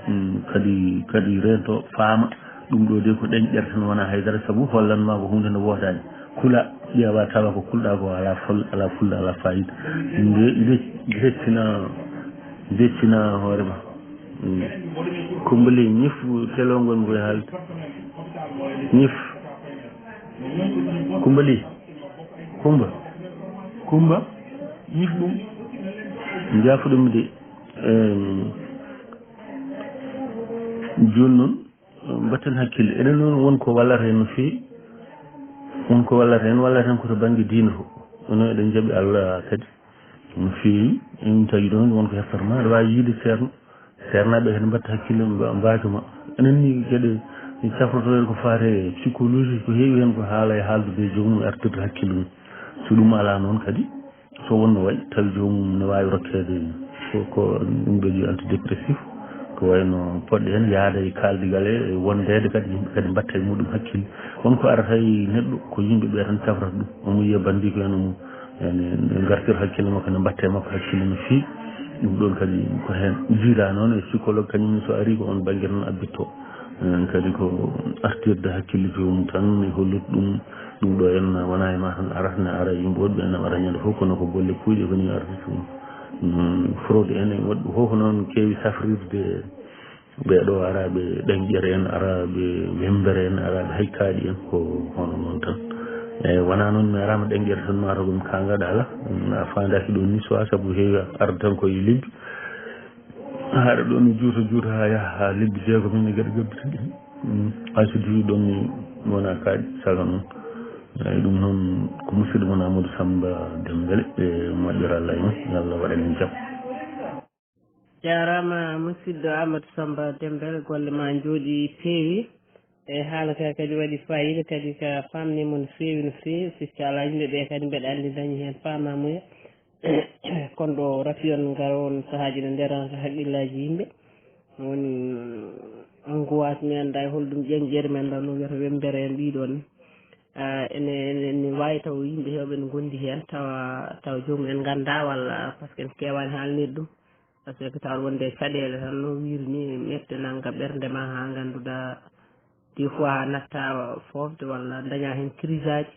Mm, kadi, kadi reento, faama, ɗum ɗo de ko ɗenƴere tan, wonaa haydara, sabu hollan ma ko huunde nde woodaani. Kula, ƴeewa, tawa ko kulɗa ko alaa fol-, alaa fulla, alaa fayida. Nde, nde, ndettina, ndettina hoore ma. Mm. Kumba Ly, ñif télé o ngon koye haalde. Ñif. Kumba Ly. Kumba. Kumba, yif ɗum. Jaafuɗum de. Em, jooni noon, mbatten hakkille. Enen noon won ko wallata en no feewi. Won ko wallata en, wallata en ko to bannge diine fof. Onon eɗen njaɓi Allah kadi no feewi. En tawi ɗoon won ko heftata ma, aɗa waawi yiide ceerno. Seernaaɓe kadi mbatta hakkille, mba-, mbaajuma. Enen ni geɗe cafrotoɗen ko faati e psychologie, ko heewi heen ko haala e haaldude e joomum, artirde hakkille mum. So ɗum alaa noon kadi, so wonno waɗi, tawi joomum ne waawi rokkeede ko, ko ɗum ɓe mbiyi antidépressif, ko wayno poɗɗe heen, yaada e kaaldigal e wondeede kadi, yimɓe kadi mbatta e muɗum hakkille. Won ko arata e neɗɗo, ko yimɓe ɓe tan cafrata ɗum. Omo yiya banndiiko heen, omo ene, ene ngartira hakkille makko, ene mbatta e makko hakkille no feewi. Ɗum ɗoon kadi ko heen jiidaa noon e psychologue, kañum ne so arii ko oon bannge tan abbitto. Enen kadi ko artirde hakkille joomum tan e hollude ɗum, ɗum ɗo en wonaa e ma tan arata, ne ara e yimɓe woɗɓe, ene ara ñande fof kono ko bolle puuyɗe koni arata ɗum. Mm, fraude en e woɗɓe fof ko noon keewi safrirde. Ɓee ɗoo araaɓe ɗenƴere en, araaɓe wemmbere en, araaɓe haykaaɗi en, ko hono noon tan. Eeyi, wonaa noon mi araama ɗenƴere tan, maa taw ko mi kaangaɗo, alaa. A faandaaki ɗoon ni, soit sabu heewi arde tan ko e lebbi. Haaɗa ɗoon mi juuta, juuta haa yaha haa lebbi jeegom en e geɗe gabbitinɗe. Mm. Hay so diwi ɗoon mi wonaa kaaɗi, saka noon. Eeyi, ɗum noon ko musidɗo mon Amadou Samba Dembele, e moƴƴere Allah e mon. Yo Allah waɗan en jam. Jaaraama, musidɗo Amadou Samba Dembel, golle ma njooɗi, peewi. E haala ka kadi waɗi faayiida, kadi ka faamni mo no feewi, no feewi. Sikki alaa, yimɓe ɓe kadi mbeɗa anndi dañi heen faamaamuya. Kono ɗo rafi on ngara on sahaaji ne nderan ka haqqillaaji yimɓe. Woni angoisse, mi anndaa e holɗum ƴenƴeere men ɗo no wiyata wemmbere en ɗiɗon ni. Ah, ene, ene, ene waawi taw yimɓe heewɓe ne ngondi heen, tawa, tawa joomum en nganndaa walla parce que en keewaani haalnirde ɗum. Parce que tawa wonde caɗeele tan no wiiri ni, mette nannga ɓernde ma haa ngannduɗaa des fois a natta foofde walla daña heen crise aji.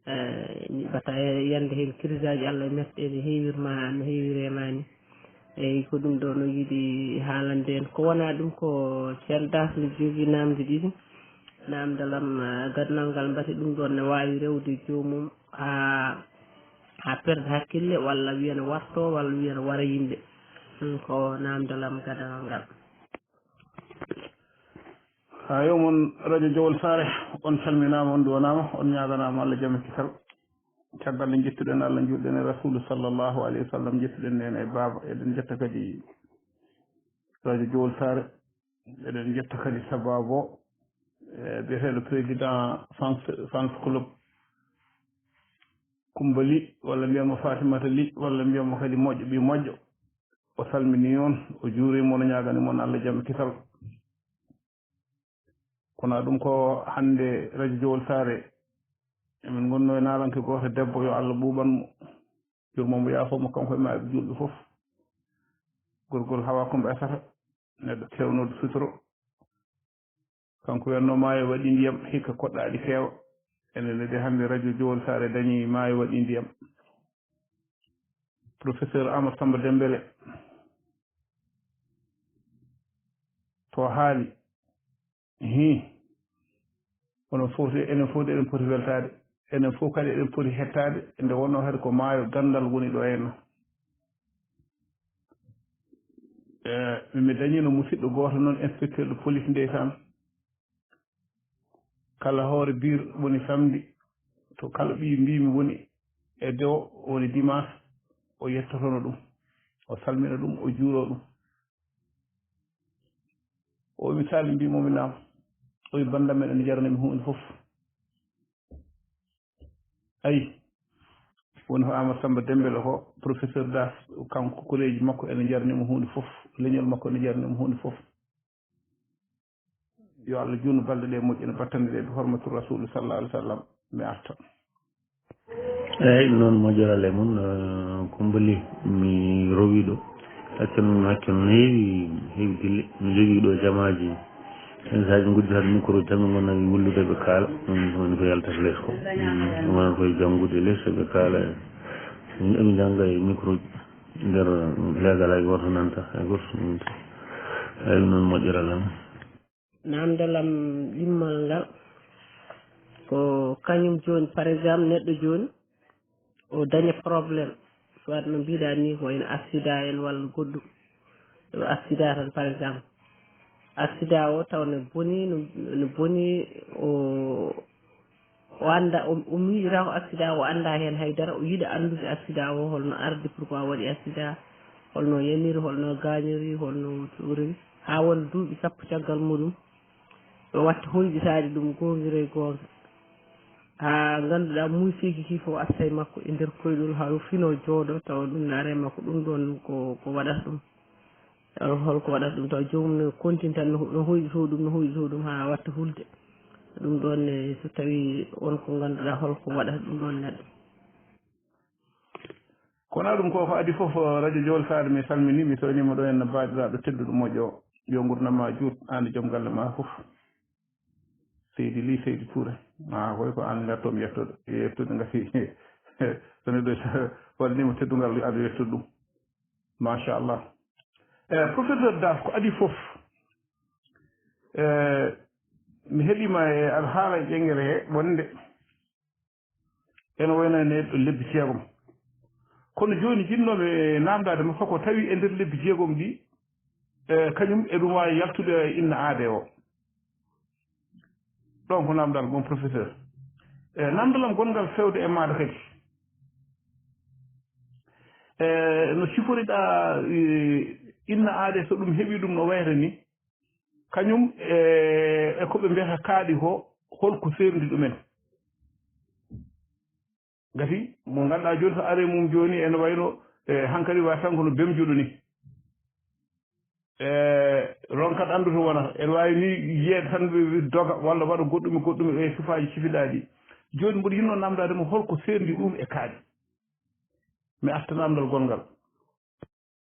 Eh, ni bata e yande heen crise aji Allah e mette ene heewir ma, no heewiri e ma ni. Eyi, ko ɗum ɗo no yiɗi haalande en. Ko wonaa ɗum ko Ceerno Das mi jogii naamnde ɗiɗi. Naamndal am, eh, gadanal ngal mbati ɗum ɗoon ne waawi rewde joomum haa, haa perde hakkille walla wiya ne warto walla wiya ne wara yimɓe. Ɗum ko naamndal am gadanal ngal. Haa yo mon radio Jowol Saare, on calminaama, on nduwanaama, on ñaaganaama Allah jam e kisal. Caggal nde njettuɗen Allah, njuulɗen e Rasuulu sallallahu alayhi wa sallam, njettuɗen nene e baaba, eɗen njetta kadi radio Jowol Saare, eɗen njetta kadi sabaabo, e, biyeteeɗo président fans, fans club Kumba Ly, walla mbiyan mo Fatimata Ly, walla mbiyan mo kadi moƴƴo, ɓii moƴƴo. O salmini on, o juuri mo, no ñaagani mon Allah jam e kisal. Kono ɗum ko hannde radio Jowol Saare, emin ngonno e naalanke gooto debbo, yo Allah ɓuuɓan mo, yurmo mo, yaafo mo, kanko e maaɓe juulɓe fof. Gorgol Hawa Kumba Esata, neɗɗo keewnooɗo suturo. Kanko wiyatnoo maayo waɗi ndiyam, hikka koɗɗaaɗi feewa. Enen ne de hannde radio Jowol Saare dañi maayo waɗi ndiyam. Professeur Amadou Samba Dembele, to haali, hii, onon fof de, enen fof de eɗen poti weltaade, enen fof kadi eɗen poti hettaade, nde wonnoo hade ko maayo ganndal woni ɗo henna. E, mi dañino musidɗo gooto noon, inspecteur de police ndeysaan. Kala hoore biir woni samedi, to kala ɓiy mbiimi woni e dewo woni dimanche, o yettotono ɗum, o salmina ɗum, o juuro ɗum. O wi, "Salim," mbimomi, "Naam." O wi, "Banndam men ene jarani mi huunde fof." Ayi, woni ko Amadou Samba Dembele ko, professeur Das, kanko koreeji makko ene jarani mo huunde fof, leñol makko ene jarani mo huunde fof. Yo Allah juutnu balɗe ɗe moƴƴina, battane ɗe, bi hormatu Rasuulu sallallahu alaihi wasallam, mi arta. Eyyi, ɗum noon moƴƴere Allah e mon, eh, Kumba Ly, mi rowi ɗo. Acca noon, acca noon, heewi, heewi dille. Mi jogii ɗo jamaaji. Yen saaji nguddi tan micro tan, mi ngona e wullude ɓe kaala. Ɗum woni ko yaltata les ko. Mm, ɗum wonata koye janngude les ɓe kaala. Min eɓe njannga e micro nder leegal, hay gooto nanta, hay gooto nanta. Eyyi, ɗum noon moƴƴere Allah e mon. Naamndal am ɗimmal ngal ko kañum jooni, par exemple, neɗɗo jooni o daña problème, soit no mbiɗa ni ko wayno accident en walla goɗɗum. Ɗo accident tan, par exemple, accident o taw ne boni, no, no boni, o o annda, o o miijata ko accident, o annda heen haydara, o yiɗa anndude accident o holno ardi, pourquoi waɗi accident, holno yaniri, holno gañori, holno tuuriri, haa wona duuɓi sappo caggal muɗum. O watta hoyɗitaade ɗum goongira e goonga, haa ngannduɗaa muusiiji kii fof atta e makko e nder koyɗol, haa o fino jooɗo tawa ɗum naara e makko. Ɗum ɗoon ko ko waɗata ɗum. Hol- holko waɗata ɗum taw joomum no continue tan no no hoyɗito ɗum, no hoyɗito ɗum haa watta hulde. Ɗum ɗoon ne, so tawi on ko ngannduɗaa holko waɗata ɗum ɗoon neɗɗo. Kono ɗum ko ko adi fof, radio Jowol Saare, mi salmini, mi soynima ɗo henna baaɗiraɗo tedduɗo moƴƴo o. Yo ngurnam ma juut, an e joom galle ma fof. Seydi Ly, Seydi Touré, ma koy ko an ngattomi yettude, yettude ngati so neɗɗo walnima teddungal, aɗa yettude ɗum. Machallah. E professeur Das, ko adi fof, e mi heɗima e aɗa haala e ƴengere he wonde ene wayno e nder lebbi jeegom. Kono jooni, jinnoomi namdaade mo, soko tawi e nder lebbi jeegom ɗi, e kañum eɗum waawi yaltude e inna aade o. Ɗon ko namdal, mon professeur. E namdal am gonngal fewde e maaɗa kadi, e no siforiɗaa, e inna aade, so ɗum heɓi ɗum no wayata ni, kañum e e ko ɓe mbiyata kaaɗi ko, holko seerndi ɗumen? Ngati mo ngannduɗaa jooni, so aree mum jooni, ene wayno e hankadi wata tan kono bemjoɗo ni. E ronkat anndu to wonata, ene waawi ni yiyeede tan ɓe doga walla waɗa goɗɗum e goɗɗum e sifaaji cifiɗaaɗi. Jooni mboɗo yinnoo namdaade mo holko seerndi ɗum e kaaɗi. Mi arta namdal gonngal.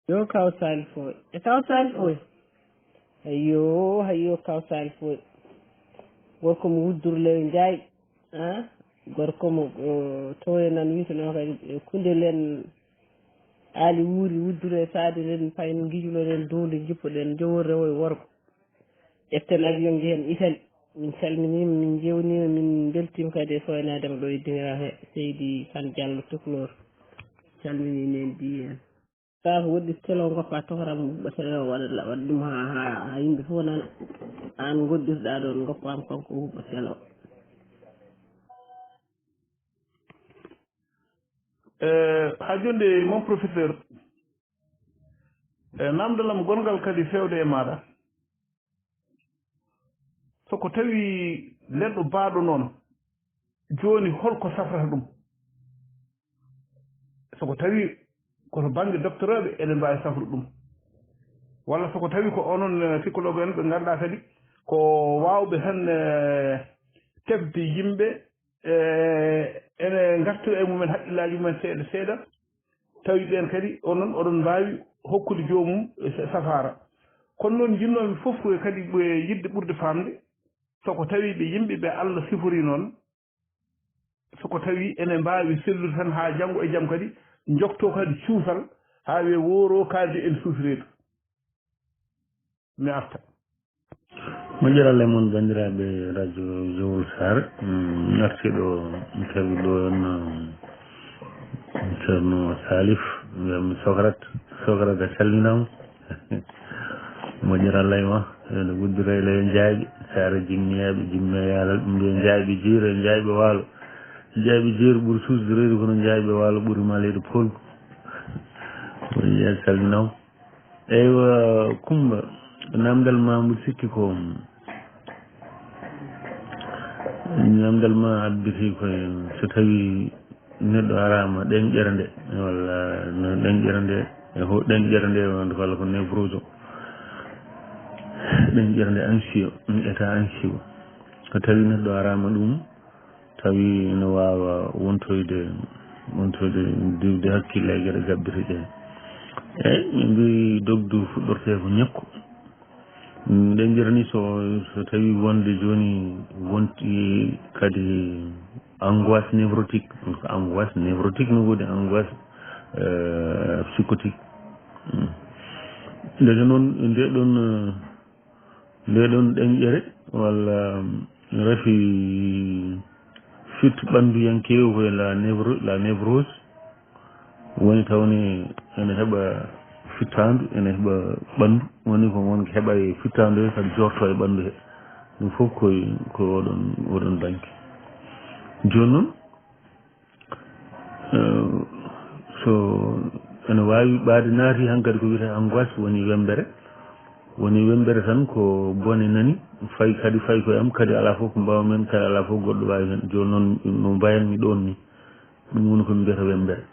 Yo kaw Salifu e kaw Salifu e. Hayyo, hayyo, kaw Salifu e. Gorko mo wudduru lew njaay, a gorko mo toye nan wiyeteno kadi e kunde len. Ali wuuri wuddure saade len payin ngijulo len duunde jippo ɗen jowor rewo e worko. Ƴetten avion njehen Italie. Min calminiima, min njewnima, min mbeltiima kadi e soynaade mo ɗo e dingira he Seydi Kan Diallo Tukulor. Calmini nen di en. Ka ko woɗɗi telo goppa tokoram huɓɓa telo waɗa waɗa ɗum ha ha ha yimɓe fof nana. An goɗɗirɗa ɗon goppa am kanko huɓɓa telo. E ha jonde, mon professeur, e namdalam gonngal kadi fewde e maɗa, soko tawi neɗɗo baaɗo noon, jooni holko safrata ɗum? Soko tawi koto bannge doctorooɓe, eɗen mbaawi safrude ɗum. Walla soko tawi ko onon, eh, psychologue en ɓe ngannduɗaa kadi ko waawɓe tan, eh, teɓde yimɓe, eh, ene ngartira e mumen haqqillaaji mumen seeɗa seeɗa, tawi ɓeen kadi onon oɗon mbaawi hokkude joomum, eh, sa-, safaara. Kono noon, njinnoomi fof ko kadi ɓe yiɗde ɓurde faamde, soko tawi ɓe yimɓe ɓe Allah sifori noon, soko tawi ene mbaawi sellude tan haa janngo e jam kadi, njokto kadi cuusal haa wiye wooro kaaldi en suusireedu. Mi arta. Moƴƴere Allah e mon, banndiraaɓe radio Jowol Saare. Mm, mi arti ɗo, mi tawi ɗo on, um, Ceerno Salif, mbiyami Sokrat. Sokrat, a calminaama. Moƴƴere Allah e ma, ene wuddira e ley njaayɓe, Saare Jimmiyaaɓe, Jimmiya Yaalal, ɓe mbiya njaayɓe jeeri e njaayɓe waalo. Njaayɓe jeeri ɓuri suusde reedu, kono njaayɓe waalo ɓuri ma leydi poolgu. Moƴƴere, a calminaama. Eywa, Kumba, namdal ma mbo sikki ko, namdal ma abbiti ko so tawi neɗɗo arama ɗenƴere nde, walla no ɗenƴere nde, e ho ɗenƴere nde wonde walla ko névrose o. Ɗenƴere nde anxieux, état anxieux. So tawi neɗɗo arama ɗum, tawi ene waawa wontoyde, wontoyde diwde hakkille e geɗe gabbete ɗe. Eyi, ɓe mbi dogdu fuɗɗorte ko ñakku. Ɗenƴere ni so, so tawi wonde jooni wonti kadi angoisse névrotique, donc angoisse névrotique no woodi angoisse, euh, psychotique. Mm. Ndeke noon, nde ɗon, euh, Nde ɗon ɗenƴere walla rafi fit ɓannduyankeewo koye la névro-, la névrose, Woni tawni ene heɓa fittaandu, ene heɓa ɓanndu, woni ko won heɓa e fittaandu he, kadi jorto e ɓanndu he. Ɗum fof koye, ko oɗon, oɗon bannge. Jooni noon, eh, so ene waawi ɓaade naati hankadi ko wiyetee angoisse, woni wemmbere. Woni wemmbere tan ko bone nani, fayi kadi, fayi koye am, kadi alaa fof ko mbaaw men, kadi alaa fof goɗɗo waawi heen. Jooni noon no mbayanmi ɗoon ni, ɗum woni ko min mbiyata wemmbere.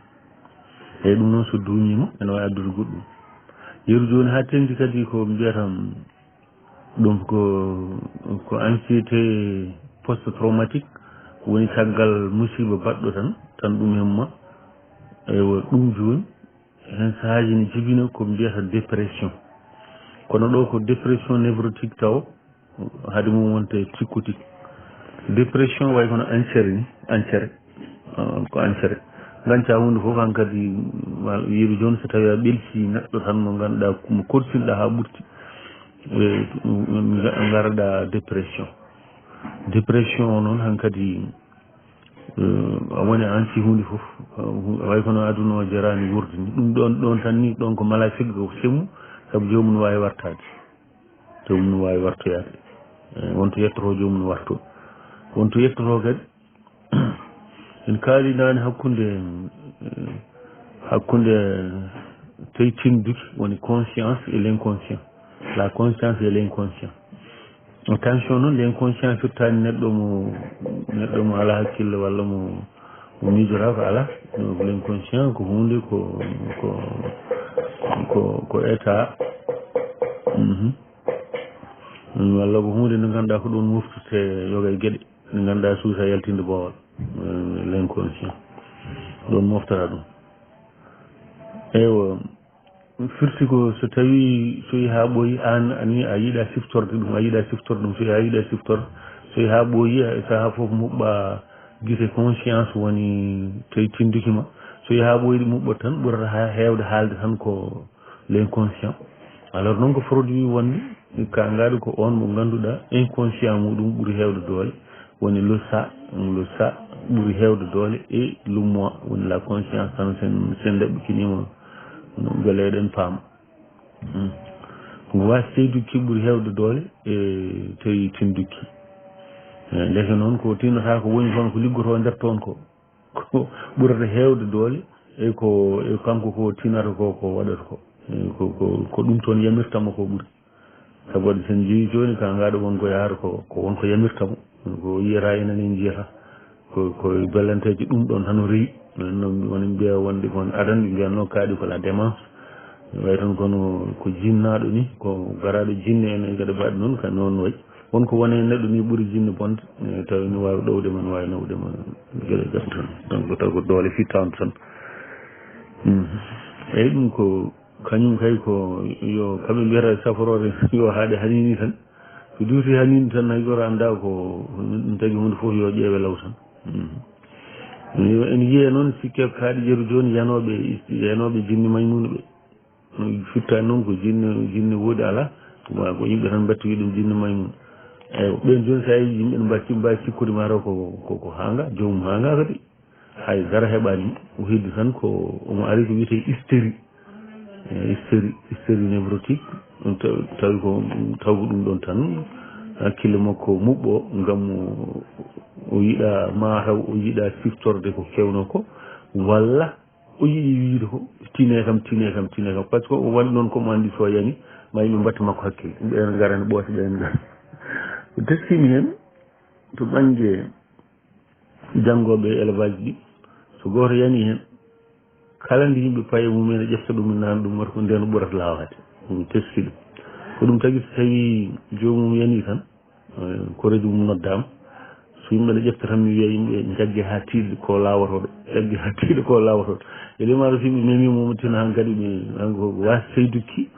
Eeyi, ɗum noon so duumiima, ene waawi addude goɗɗum. Yeru jooni haa teŋti kadi ko mbiyata ɗum ko, ko anxiété post-traumatique, woni caggal musiiba baɗɗo tan, tan ɗum hemma. Eywa, ɗum jooni, heen sahaaji ne jibina ko mbiyata dépression. Kono ɗo ko dépression névrotique taw, haade mum wonta e psychotique. Dépression way kono ancere ni, ancere. Ah, ko ancere. Ganca huunde fof hankadi, wal-, yeru jooni so tawi a ɓelsi neɗɗo tan mo ngannduɗaa mo korsinɗa haa ɓurti, eh, nga-, ngaraɗa dépression. Dépression o noon hankadi, eh, a woni a anci huunde fof. Ah, hu-, way kono aduna o jaraani wuurde ni. Ɗum ɗoon, ɗoon tan ni, ɗoon ko mala sigga ko semmu, sabu joomum no waawi wartaade. Joomum no waawi wartoyaade. Eh, wonto yettoto joomum no warto. Wonto yettoto kadi, en kaalinaani hakkunde, eh, hakkunde tawi tinduki, woni conscience et l'inconscient. La conscience et l'inconscient. Attention noon, l'inconscient firtaani neɗɗo mo, neɗɗo mo alaa hakkille walla mo, mo miijotaako, alaa. Donc, l'inconscient ko huunde ko, ko, ko, ko état. Mhm. Walla ko huunde nde ngannduɗaa ko ɗoon moftirte yoga e geɗe. Nde ngannduɗaa suusa yaltinde boowal. Eh, l'inconscient. Ɗoon moftata ɗum. Eywa. Firti ko so tawi so yahi haa ɓooyi, aan ani a yiɗa siftorde ɗum, a yiɗa siftorde ɗum, so yahi a yiɗa siftorde, so yahi haa ɓooyi, e sahaa fof muɓɓa gite conscience woni tawi tinduki ma. So yahi haa ɓooyi ɗi muɓɓat tan, ɓurata haa heewde haalde tan ko l'inconscient. Alors noon ko produit wonde kaangaɗo ko on mo ngannduɗaa inconscient muɗum ɓuri heewde doole. Woni le ça, le ça ɓuri heewde doole e le moi, woni la conscience tan sen, sen ɗaɓɓikinima no galeɗen paama. Hmm. Ko waasi teyduki ɓuri heewde doole e tawi tinduki. Eh, ndeke noon ko tinnata ko woni toon ko liggoto nder toon ko. Ko ɓurata heewde doole e ko, e kanko ko tinata ko, ko waɗata ko. E ko, ko, ko ɗum toon yamirta mo ko ɓuri. Sabu waɗde sen njeyi jooni ka ngaɗo won ko yahata ko, ko won ko yamirta mo. Ko yiyata enen en njiyata. Ko, ko bellanteeji ɗum ɗon tan o rewi. No, no, woni mbiya wonde kon adan ɓe mbiyatno kaaɗi ko la démence. Way tan kono ko jinnaaɗo ni, ko garaaɗo jinne en, en kadi mbaɗi noon, ka noon wayi. Won ko woni e neɗɗo ni ɓuri jinne bonde, eh, tawi ne waawi ɗowde ma, ne waawi nawde ma, geɗe gam tan. Donc taw ko doole fittaandu tan. Hmm. Eyyi, ɗum ko kañum kay ko yo kamɓe mbiyata saforoore yo haaɗe hanini tan. So duuti hanini tan hay goto annda ko ɗum tagi hunde fof yo ƴeewe law tan. Hmm. Yo en yiye noon sikke kaaɗi jeru jooni yanooɓe, yanooɓe jinni Maymuna ɓe. No fittaani noon ko jinne, jinne woodi alaa. Ko ma ko yimɓe tan mbattiri ɗum jinne Maymuna. Eywa, ɓeen jooni so a yii yimɓe no mbacci, mbaawi sikkude ma taw ko, ko, ko haanga, joomum haanga kadi. Hay dara heɓaani mo. O heddi tan ko omo ari ko wiyetee hystérie. Eh, hystérie, hystérie névrotique. Ɗum taw-, tawi ko, taw ko ɗum ɗon tan. Hakkille makko muɓɓo ngam o, o yiɗa, ma taw o yiɗa siftorde ko kewno ko. Walla o yiɗi wiide ko, "Tine kam, tine kam, tine kam." Par ce que o waɗi noon ko mo anndi so yani, ma yimɓe mbatta makko hakkille. Ɓeen ngara ne ɓoosa, ɓeen ngara. Ko teskimi heen to bannge janngooɓe e élevage ɗi, so gooto yani heen, kala nde yimɓe paye mum en e ƴefta ɗum, naan ɗum, wata ko ndeen ɓurata laawaade. Ɗum teski ɗum. Ko ɗum tagi so tawi joomum yani tan, eh, koreejo mum noddaama. So yimɓe ne ƴefta tan, mi wiya yimɓe njagge haa tiiɗe ko laawotooɗo, njagge haa tiiɗe ko laawotooɗo. E limaare so yimɓe memi mo, mo tina han kadi ɓe, han ko waasi sey dukki,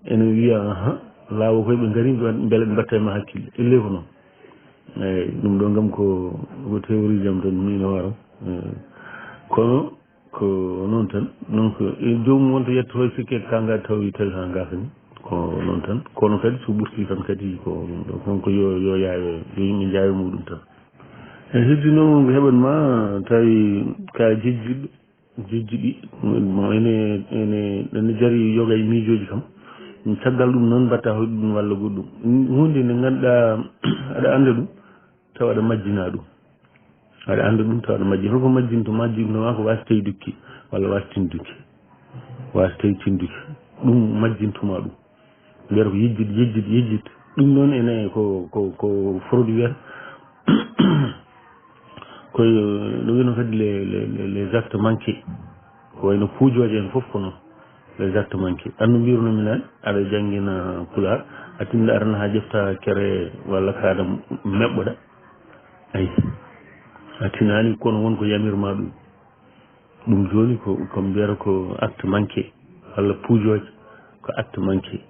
ene wiya, "Aha, laawo koye ɓe ngari, mbele ɓe mbatta e ma hakkille." Elle ko noon. Eyyi, ɗum ɗo kam ko, ko théorie jam tan, mi ina wara. Eyyi. Kono ko noon tan, noon ko, e, joomum wonta yetto toon sikke ka nga tawi, tawi ha ngaka ni. Ko noon tan. Kono kadi so ɓurti tan kadi ko ɗum ɗo. Kono ko yo, yo yaawe, yo yimɓe njaawe muɗum tan. E heddi noon ko heɓan ma tawi ka jejjitɗo. Jojji ɗi, mo ene, ene, ene jari yoga e miijooji kam. Caggal ɗum noon mbatta hoyɗo ɗum walla goɗɗum. Huunde nde ngannduɗaa aɗa annda ɗum, tawa aɗa majjina ɗum. Aɗa annda ɗum, tawa aɗa majjina. Holko majjinto? Majjinto ma ko waasi tawi dukki, walla waasi tin dukki. Waasi tawi tin dukki. Ɗum majjinto ma ɗum. Mbiyata ko yejjit, yejjit, yejjit. Ɗum noon ene ko, ko, ko fraude wiyata. Ko no wiyno kadi les, les, les, les actes manqués. Ko wayno puujooje en fof ko noon. Les actes manqués. Anno mbirno mi nani, aɗa janngina pulaar, a tinno arana haa ƴefta kere walla kaɗa meɓɓoɗa. Ayi. A tinani kono won ko yamirma ɗum. Ɗum jooni ko, ko mbiyata ko acte manqué, walla puujooje ko acte manqué.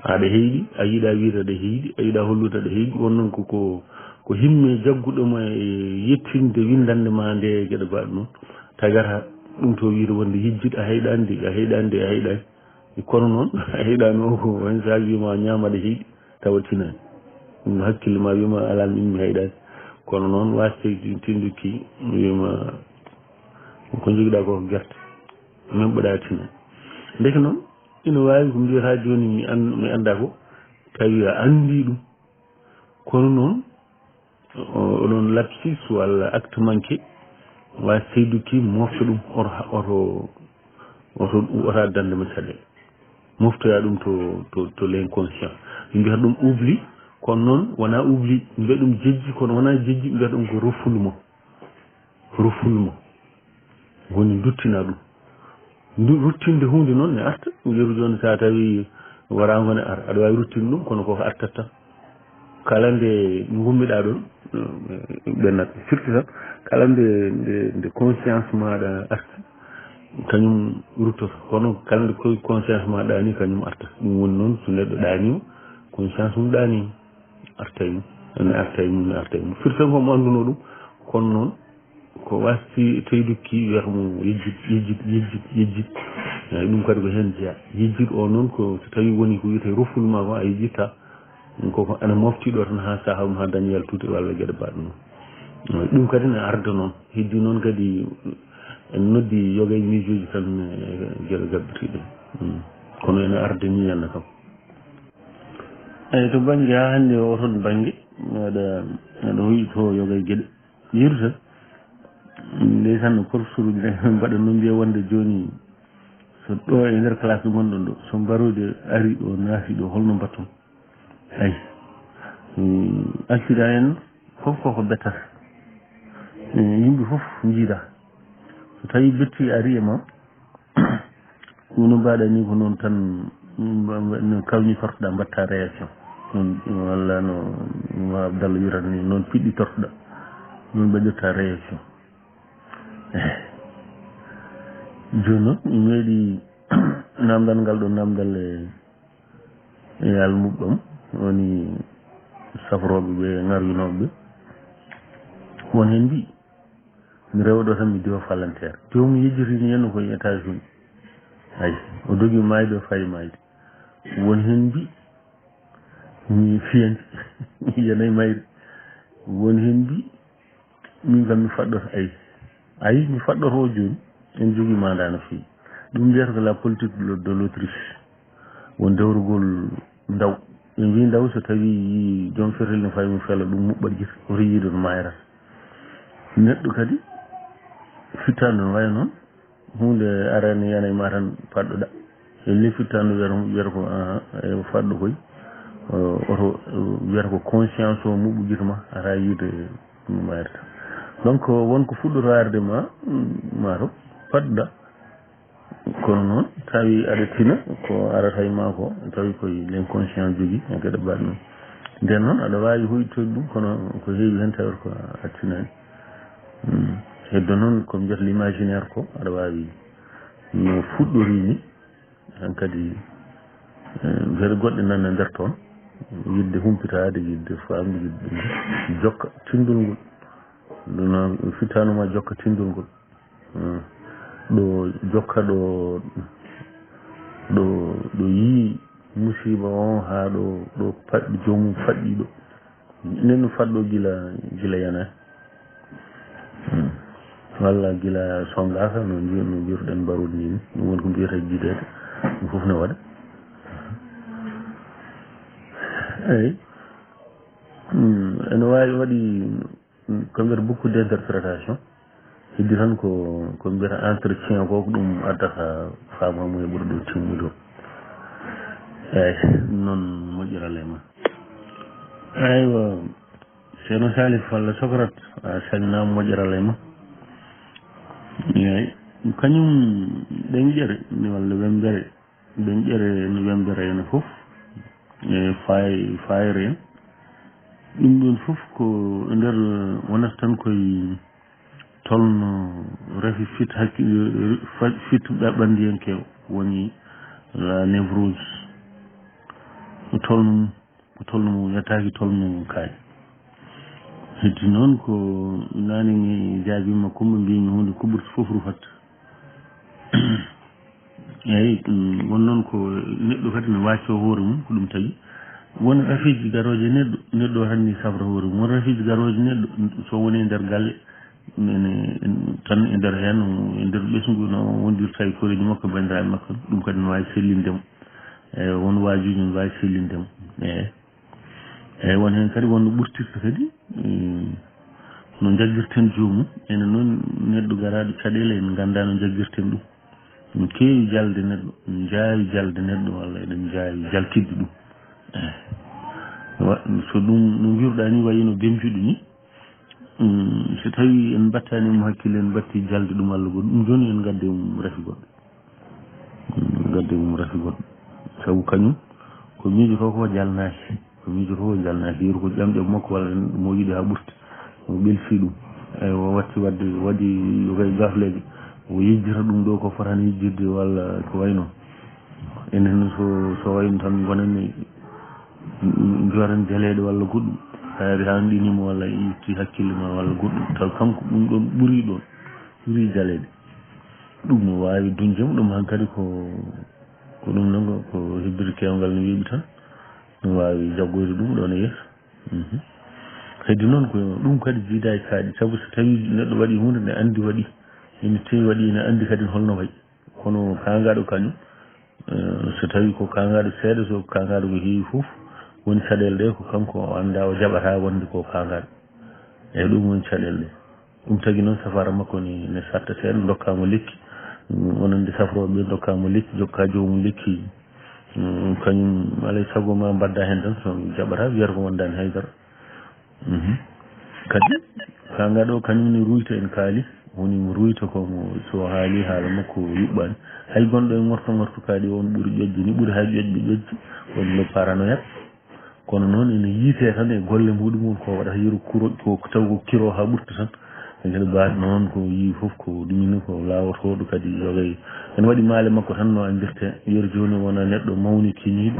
Aɗa heyɗi, a yiɗa wiide aɗa heyɗi, a yiɗa hollude aɗa heyɗi. Won noon ko, ko, ko himme jagguɗo ma e yettinde winndannde ma nde e geɗe baɗɗo noon. Tagata ɗum to wiide wonde yejjit a heyɗani de, a heyɗani de, a heyɗani. Kono noon, a heyɗani o ko, hen saaji wiyma ñaama aɗa heyɗi, tawa tinani. Ɗum hakkille ma wiyma alaa min mi heyɗani. Kono noon waasi tawi tin dukki, wiyma ko jogiɗa ko ko gerte. Min mbaɗa tinani. Ndeke noon, ina waawi ko mbiyata jooni mi an-, mi annda ko, tawi a anndi ɗum. Kono noon, o-, oɗon lapsus walla acte manqué, waasi tawi dukki mofta ɗum, oto, oto, oto, oto addande ma caɗeele. Moftoya ɗum to, to, to l'inconscient. Ɓe mbiyata ɗum oubli, kono noon wona oubli, ɓe mbiyata ɗum jejji, kono wona jejji, ɓe mbiyata ɗum ko refoulement. Refoulement. Woni duttina ɗum. Ndu-, ruttinde huunde noon ne arta. Yeru jooni so a tawi waraango ne ara, aɗa waawi ruttinde ɗum, kono koko artat tan. Kala nde ngummiɗaa ɗoon, eh, ɓennat. Firti tan, kala nde, nde, nde conscience maaɗa arti, kañum ruttoto. Kono kala nde ko conscience ma ɗaani, kañum arta. Ɗum woni noon, so neɗɗo ɗaaniima, conscience mum ɗaaniima. Arta e mum, ene arta e mum, ene arta e mum. Firti tan ko mo annduno ɗum, kono noon, ko waasti tawi dukki wiyata mo yejjit, yejjit, yejjit, yejjit. Eeyi, ɗum kadi ko heen jeyaa. Yejjit o noon ko so tawi woni ko wiyetee refoulement ko a yejjitta. Ɗum koko ana mofti ɗo tan haa sahaa mum haa daña yaltude walla geɗe mbaɗa noon. Eeyi, ɗum kadi ne arda noon. Heddi noon kadi en noddi yoga e miijooji tan e geɗe gabbitiiɗe. Mm. Kono ene arda ni yanna kam. Eeyi, to bannge haa hannde o toon bannge, aɗa, aɗa hoyɗito yoga e geɗe. Yeru tan. Ndeysaan, no professeur uji ɗen mbaɗa noon, mbiya wonde jooni, so ɗo e nder classe ɗo ngonɗon ɗo, so mbarooje ari ɗo, naati ɗo, holno mbatton? Ayi. Mm, accident en, fof koko bettata. Mm, yimɓe fof njiida. So tawi betti ari e ma, ɗum no mbaɗa ni ko noon tan, mm, mba-, mba-, no kawñi sortoɗa mbatta réaction. Ɗum, ɗum walla no, no Abdallah wirata ni, noon piɗɗi tortoɗa. Ɗum mbaɗirta réaction. Eh. Jooni noon, mi meeɗi namdal ngal ɗo namdal e, e almuɓɓam, woni safrooɓe ɓe, ŋaryunooɓe ɓe. Won heen mbii, mi rewa ɗo tan mi diwa falanteer. Joomum yejjiti ni henno ko e États-Unis. Ayi, o dogi maayde, o fayi maayde. Won heen mbii, mi fiyani, mi yiyanay mayri. Won heen mbii, min kam mi faɗɗoto, ayi. Ayi, mi faɗɗoto o jooni, en jogii mandat no feewi. Ɗum mbiyata ko la politique de, de l'autruche. Won dewrugol ndaw. Ɓe mbii ndaw so tawi yii joom fetel no fawi mo fela ɗum muɓɓat gite, woto yiido no mayrata. Neɗɗo kadi fittaandu no waya noon, huunde arani yana e ma tan paɗɗoɗa. E le fittaandu wiyata, wiyata ko, aha, e faɗɗo koy. O, oto, wiyata ko conscience o muɓɓu gite ma, ata yiide no mayrata. Donc, won ko fuɗɗoto arde ma, mm, ma to paɗɗoɗa. Kono noon, tawi aɗa tina, ko arata e ma ko, tawi koye l'inconscient jogii, e geɗe mbaɗ noon. Nden noon, aɗa waawi hoytoyde ɗum, kono ko heewi heen tawata ko a tinaani. Hmm. Heddo noon, ko mbiyata l'imaginaire ko, aɗa waawi no fuɗɗori ni, han kadi, eh, mbiyata goɗɗe nan e nder toon, yiɗde humpitaade, yiɗde faamde, yiɗde ɗum jokka tinndol ngol. Ɗum noon, fittaandu ma jokka tinndol ngol. Hmm. Ɗo jokka ɗo, ɗo, ɗo yii musiiba o haa ɗo, ɗo paɗɗi joomum faɗɗi ɗo. Nden no faɗɗo gila, gila yana. Hmm. Walla gila sonngaaka, no mbi-, no mbiruɗen mbaruɗo nii, ɗum woni ko mbiyata jiideede, ɗum fof ne waɗa. Eeyi. Mm, ene waawi waɗi, mm, ko mbiyata beaucoup d'interprétation. Heddi tan ko, ko mbiyata entretien ko, ko ɗum addata faamamuya ɓuri ɗo timmude o. Eeyi, ɗum noon moƴƴiral e ma. Aywa, Ceerno Salif walla Socrate, a salminaama, moƴƴiral e ma. Eeyi, kañum ɗemƴere ni walla wembere, ɗemƴere ni wembere ene fof, e faay-, faayre en. Ɗum ɗoon fof ko e nder, wonata tan koye tolno rafi fit hakki-, fa-, fit ɓa-, ɓanndiyanke woni la névrose. Ko tolno mum, ko tolno mum, yettaaki tolno mum kaay. Heddi noon ko naane mi jaabiima Kumba, mbiimi huunde ko ɓurti fof rufat. Eeyi, ɗum won noon ko neɗɗo kadi ne waccoo hoore mum, ko ɗum tagi. Won afeeji garooje neɗɗo, neɗɗo o tan ni safra hoore mum. Won afeeji garooje neɗɗo, so woni e nder galle, ene, en, tan e nder heen, e nder ɓesngu no wondirta e koreeji makko, banndiraaɓe makko, ɗum kadi no waawi sellinde mo. Eeyi, won waajuuji no waawi sellinde mo. Eeyi. Eeyi, won heen kadi won no ɓurtirta kadi, mm, no njaggirten joomum. Ene noon neɗɗo garaaɗo caɗeele, en nganndaa no njaggirten ɗum. Ɗum keewi jalde neɗɗo, njaawi jalde neɗɗo, walla eɗen njaawi jaltidde ɗum. Eeyi. Wa-, so ɗum, no mbiruɗaa ni, wayi no bemjuɗo ni, mm, so tawii en mbattaani mo hakkille, en mbatti jalde ɗum walla goɗɗum, ɗum jooni en ngadde mum rafi goɗɗo. Mm, ngadde mum rafi goɗɗo. Sabu kañum, ko miijoto ko jalnaaki. Ko miijoto ko jalnaaki. Yeru ko ƴamƴam makko walla mo yiɗi haa ɓurti. O ɓelsi ɗum. Eeyi, o watti waɗde, waɗi ko e gafleeje. O yejjita ɗum ɗo ko fotaani yejjitde walla ko wayi noon. Enen so, so wayno tan ngonen ni, njoren jaleeɗe walla goɗɗum. Hayri haa ɗini mo walla itti hakkille ma walla goɗɗum. Taw kanko ɗum ɗoon ɓuri ɗoon. Ɓuri jaleeɗe. Ɗum no waawi duñde mo, ɗum hankadi ko, ko ɗum noon ko, ko hebbiri keewngal no weeɓi tan. No waawi jaggoyde ɗum ɗoon e yeeso. Mhm. Heddi noon ko ɗum kadi jiidaaki kaaɗi. Sabu so tawii neɗɗo waɗii huunde nde anndi waɗi, ene tewi waɗi, ene anndi kadi holno wayi. Kono kaangaaɗo kañum, eh, so tawii ko kaangaaɗo seeɗa, so kaangaaɗo ko heewi fof, woni caɗeele ɗe ko kanko o anndaa, o jaɓataa wonde ko kaangaaɗo. Eeyi, ɗum woni caɗeele ɗe. Ɗum tagi noon safaara makko ni ne satta seeɗa, ndokkaa mo lekki. Mm, wonande safrooɓe ɓe, ndokkaa mo lekki, jokkaa joomum lekki. Mm, kañum alaa e sago ma mbaɗda heen tan, so jaɓataa, wiyata ko wondaani hay dara. Mhm. Kadi, kaanga ɗo, kañum ne ruyta en kaali, woni mo ruyta ko mo, so haali haala makko yuɓɓaani. Hay gonɗo e ŋorto ŋorto kaali, on ɓuri ƴoƴde, ni ɓuri hay ƴoƴde ƴoƴde, woni no paranoïaque. Kono noon ene yiite tan e golle muɗum on, ko waɗata yeru kuro, ko taw ko kiro haa ɓurta tan. E geɗe baɗe noon, ko yii fof ko ɗum ni, ko lawotooɗo kadi yogay. Ene waɗi maale makko tan no andirte. Yeru jooni wona neɗɗo mawni kiniiɗo.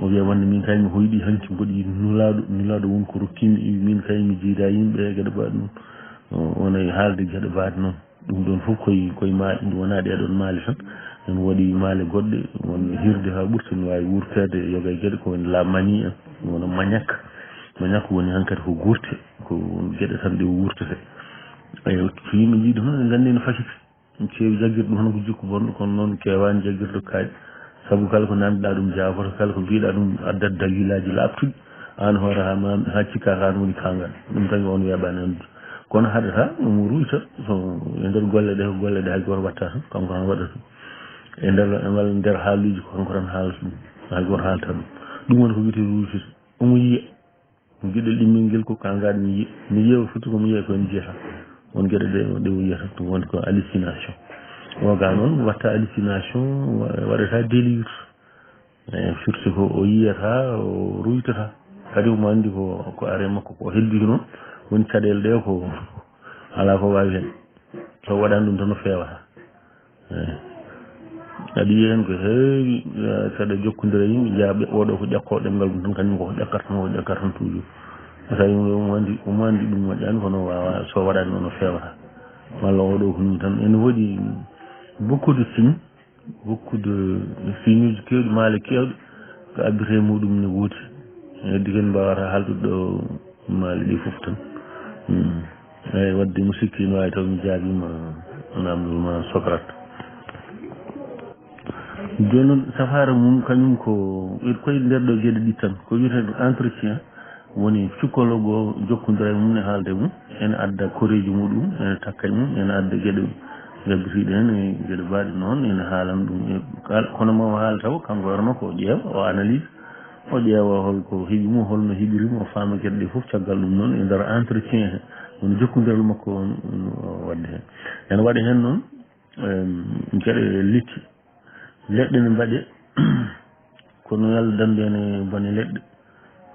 O wiya wonde min kay mi hoyɗi hanki mboɗi nulaaɗo, nulaaɗo won ko rokkimi, min kay mi jiida yimɓe e geɗe baɗe noon. O, wona e haalde geɗe baɗe noon. Ɗum ɗon fof koye, koye maale, ɗum wonaa ɗee ɗoon maale tan. Ene waɗi maale goɗɗe, won hirde haa ɓurti, ene waawi wurteede e yoga e geɗe, ko woni la manie en, wona maniaque. Maniaque woni hankadi ko guurte, ko geɗe tan ɗe wuurtete. Eyo, so yimɓe njii ɗum, ɓe nganndi no fakiti. Keewi jaggirɗe ɗum hono ko jikku bonɗo, kono noon keewaani jaggirde kaaƴe. Sabu kala ko nanɗa ɗum jaafoto, kala ko mbiɗa ɗum addat dalilaaji laaɓtuɗi. Aan hoore haa ma, haa cikka ko aan woni kaangal. Ɗum tan ko on weeɓaani anndude. Kono haɗata, omo ruyta, so e nder golle ɗe, ko golle ɗe hay gooto waɗta tan, kanko tan waɗata ɗum. E nder, walla nder haaluuji ko kanko tan haalata ɗum, hay gooto haalta ɗum. Ɗum woni ko wiyetee ruytude. Omo yiya. Giɗo ɗimmel ngel ko kaangal mi yi-, mi yeewa foti ko mi yeewa ko mi jiyata. Won geɗe ɗe, ɗe o yiyata, ɗum woni ko hallucination. O ga noon watta hallucination, wa-, waɗata délire. E firti ko o yiyata, o ruytata. Kadi omo anndi ko, ko are makko ko heddi noon. Woni caɗeele ɗe ko alaa ko waawi heen. So waɗaani ɗum tan o feewata. Eyi. Aɗa yiya heen ko heewi, eh, saɗa jokkondira e yimɓe, njiyaa ɓe, oɗo ko ƴakkoo ɗemngal mum tan, kañum ko ƴakkata tan, ko ƴakkata tan toujours. Tawi omo anndi, omo anndi ɗum moƴƴaani, kono o waawaa, so waɗaani noon o feewata. Walla oɗo ko ɗum tan. Ene woodi beaucoup de signes, beaucoup de signes uji keewɗi, maale keewɗe, ko abbitee e muɗum ne woodi. Heddi ken mbaawata haaldude ɗo maale ɗi fof tan. Hmm. Eyi, wadde mo sikki no waawi taw mi jaabiima namndol ma Socrate. Jooni noon, safaara mum kañum ko, koye nder ɗo geɗe ɗiɗi tan, ko wiyetee entretien, woni psychologue o jokkondira e mum, ne haalda e mum, ene adda koreeji muɗum, ene takka e mum, ene adda geɗe gabbitii ɗen, e geɗe baaɗe noon, ene haalana ɗum. E kala, kono mo o haala taw, kanko arno ko ƴeewa, o analyse, o ƴeewa hol ko heɓi mo, holno heɓiri mo, o faama geɗe ɗe fof. Caggal ɗum noon, e nder entretien he, woni jokkondiral makko on, o waɗde heen. Ene waɗa heen noon, em, geɗe lekki. Leɗɗe ne mbaɗe, kono Yalla danndu en e bone leɗɗe.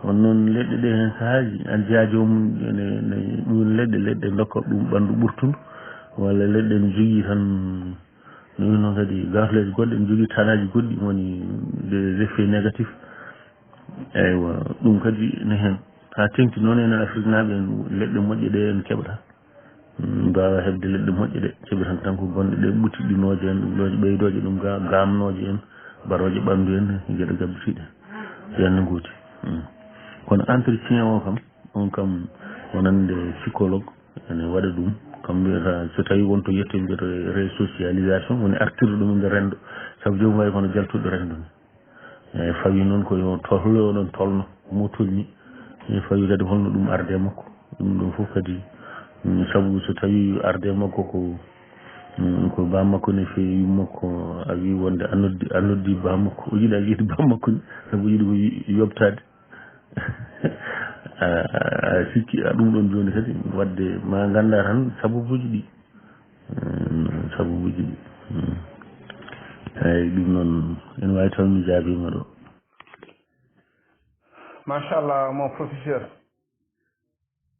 Kono noon, leɗɗe ɗe heen sahaaji, an jaajo mum, ene, ene ɗum leɗɗe, leɗɗe ndokka ɗum ɓanndu ɓurtundu, walla leɗɗe ne jogii tan, no winnoo kadi, gafleeje goɗɗe ne jogii tanaaji goɗɗi, woni des effets négatifs. Eywa, ɗum kadi ne heen. Haa teeŋti noon, enen Afriknaaɓe en, leɗɗe moƴƴe ɗe en keɓata. Mm, mbaawa heɓde leɗɗe moƴƴe ɗe, keɓi tan, tan ko bonɗe ɗe, ɓuttiɗinooje en, ɗum ɗo, ɓeydooje ɗum ga, gaamnooje en, barooje ɓanndu en, geɗe gabbitiiɗe. Ɓeen ne ngooti. Mm. Kono entretien o kam, on kam, wonande psychologue, ene waɗa ɗum. Kam mbiyata, so tawi won to yette mbiyata resocialisation, woni artirde ɗum e nder renndo. Sabu joomum wayi kono jaltuɗo renndo ni. Eyi, fawi noon ko yo tolno, oɗon tolno, mo tolni. Eyi, fawi kadi holno ɗum arde e makko. Ɗum ɗon fof kadi, mm, sabu so tawi arde e makko ko, mm, ko ba makko ne feewi makko, a wi wonde a noddi, a noddi ba makko. O yiɗa wiide ba makko ni, sabu o yiɗi ko wi-, yobtaade. A, a, a sikki, a ɗum ɗon jooni kadi, wadde ma ngannda tan sababuuji ɗi. Mm, sababuuji ɗi. Mm. Eyi, ɗum noon, ene waawi taw mi jaabiima ɗo. Machallah, mon professeur.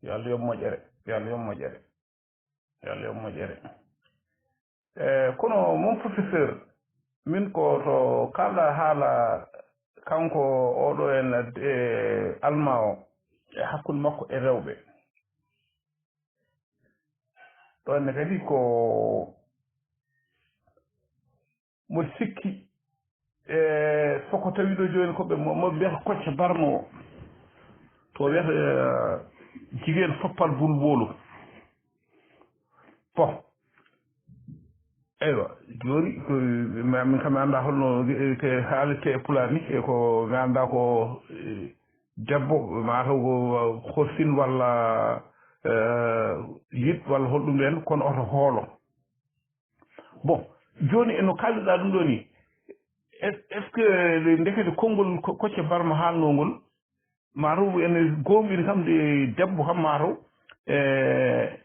Yo Allah yoɓ moƴƴere. Yo Allah yoɓ moƴƴere. Yo Allah yoɓ moƴƴere. E, kono mon professeur, min ko to kalɗa haala kanko oɗo en, e, Almaa o, e hakkunde makko e rewɓe. Ɗon ne kadi ko mo sikki, e, soko tawi ɗo jooni ko ɓe mo, mo mbiyata Kocce Barma o. To wiyata, e, jigéen foppal bulboolu. Bon. Eywa, jooni ko, ma, min kam mi anndaa holno, e, te haalete e Pulaar ni, e ko mi anndaa ko, e, debbo, maa taw ko horsin walla, e, yiɗ walla holɗum en, kono oto hoolo. Bon, jooni e no kaalɗaa ɗum ɗo ni, est, est-ce que ndekete konngol ko, Kocce Barma haalnoo ngol, maa taw ene goomuɗini kam de debbo kam maa taw, e,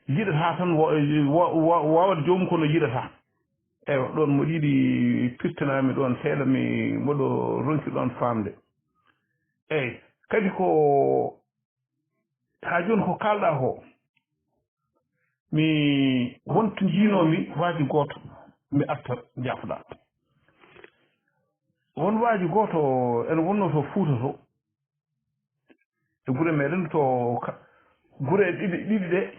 yiɗata tan wo-, wo-, wo-, waawat joomum kono yiɗata. Eywa, ɗon mboɗo yiɗi pirtanami ɗon seeɗa, mi, mboɗo ronki ɗon faamde. Eyyi, kadi ko haa jooni ko kaalɗaa ko, mi wonto njiinoomi waaji gooto, mi arta jaafoɗaa. Won waaji gooto ene wonnoo to Fuuta to, e gure meɗen to ka-, gure ɗiɗi, ɗiɗi ɗe,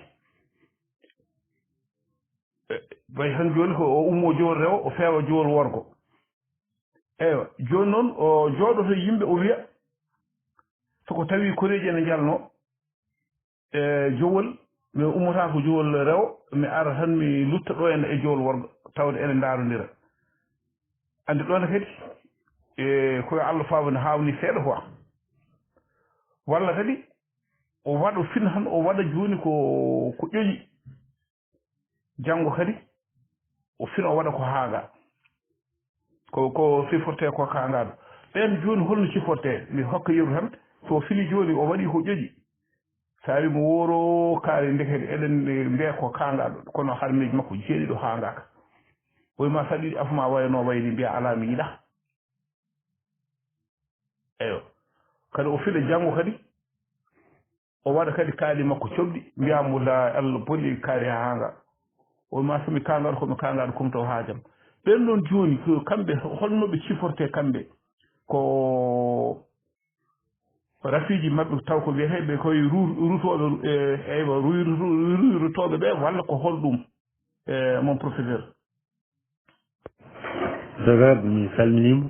e, way tan jooni ko o ummoo Jowol Rewo, o feewa Jowol Worgo. Eywa, jooni noon o jooɗoto yimɓe, o wiya, so ko tawi koreeji ene njalnoo e Jowol, mi ummotaako Jowol Rewo, mi ara tan mi lutta ɗo ene e Jowol Worgo, tawde ene ndaarondira. Anndi ɗoon kadi, e, ko yo Allah faabo ne haawni seeɗa quoi. Walla kadi, o waɗa, o fina tan, o waɗa jooni ko, ko ƴoƴi. Janngo kadi, o fina, o waɗa ko haanga. Ko, ko siforte ko kaangaaɗo. Ɓeen jooni holno siforte? Mi hokka yeru tan, so o fini jooni, o waɗi ko ƴoƴi. Sa wi mo wooro kaari, ndeke eɗen mbiya ko kaangaaɗo, kono harmeeji makko jeeɗiɗo haangaaka. Oy ma saɗi afu ma wayno wayni mbiya alaa mi yiɗa. Eyo. Kadi o fila janngo kadi, o waɗa kadi kaali makko coɓɗi, mbiya mo la Allah boni kaari haanga. O ma so mi kaangaaɗo, ko mi kaangaaɗo kumto haajam. Ɓen ɗon jooni, ko kamɓe, holno ɓe siforte kamɓe? Ko rafiiji maɓɓe taw ko wiyeteeɓe koye ru-, rutooɓe, e, eywa, ru-, ru-, ru-, rutooɓe ɓe, walla ko holɗum, e, mon professeur? Sogaaɓe, mi salminiima.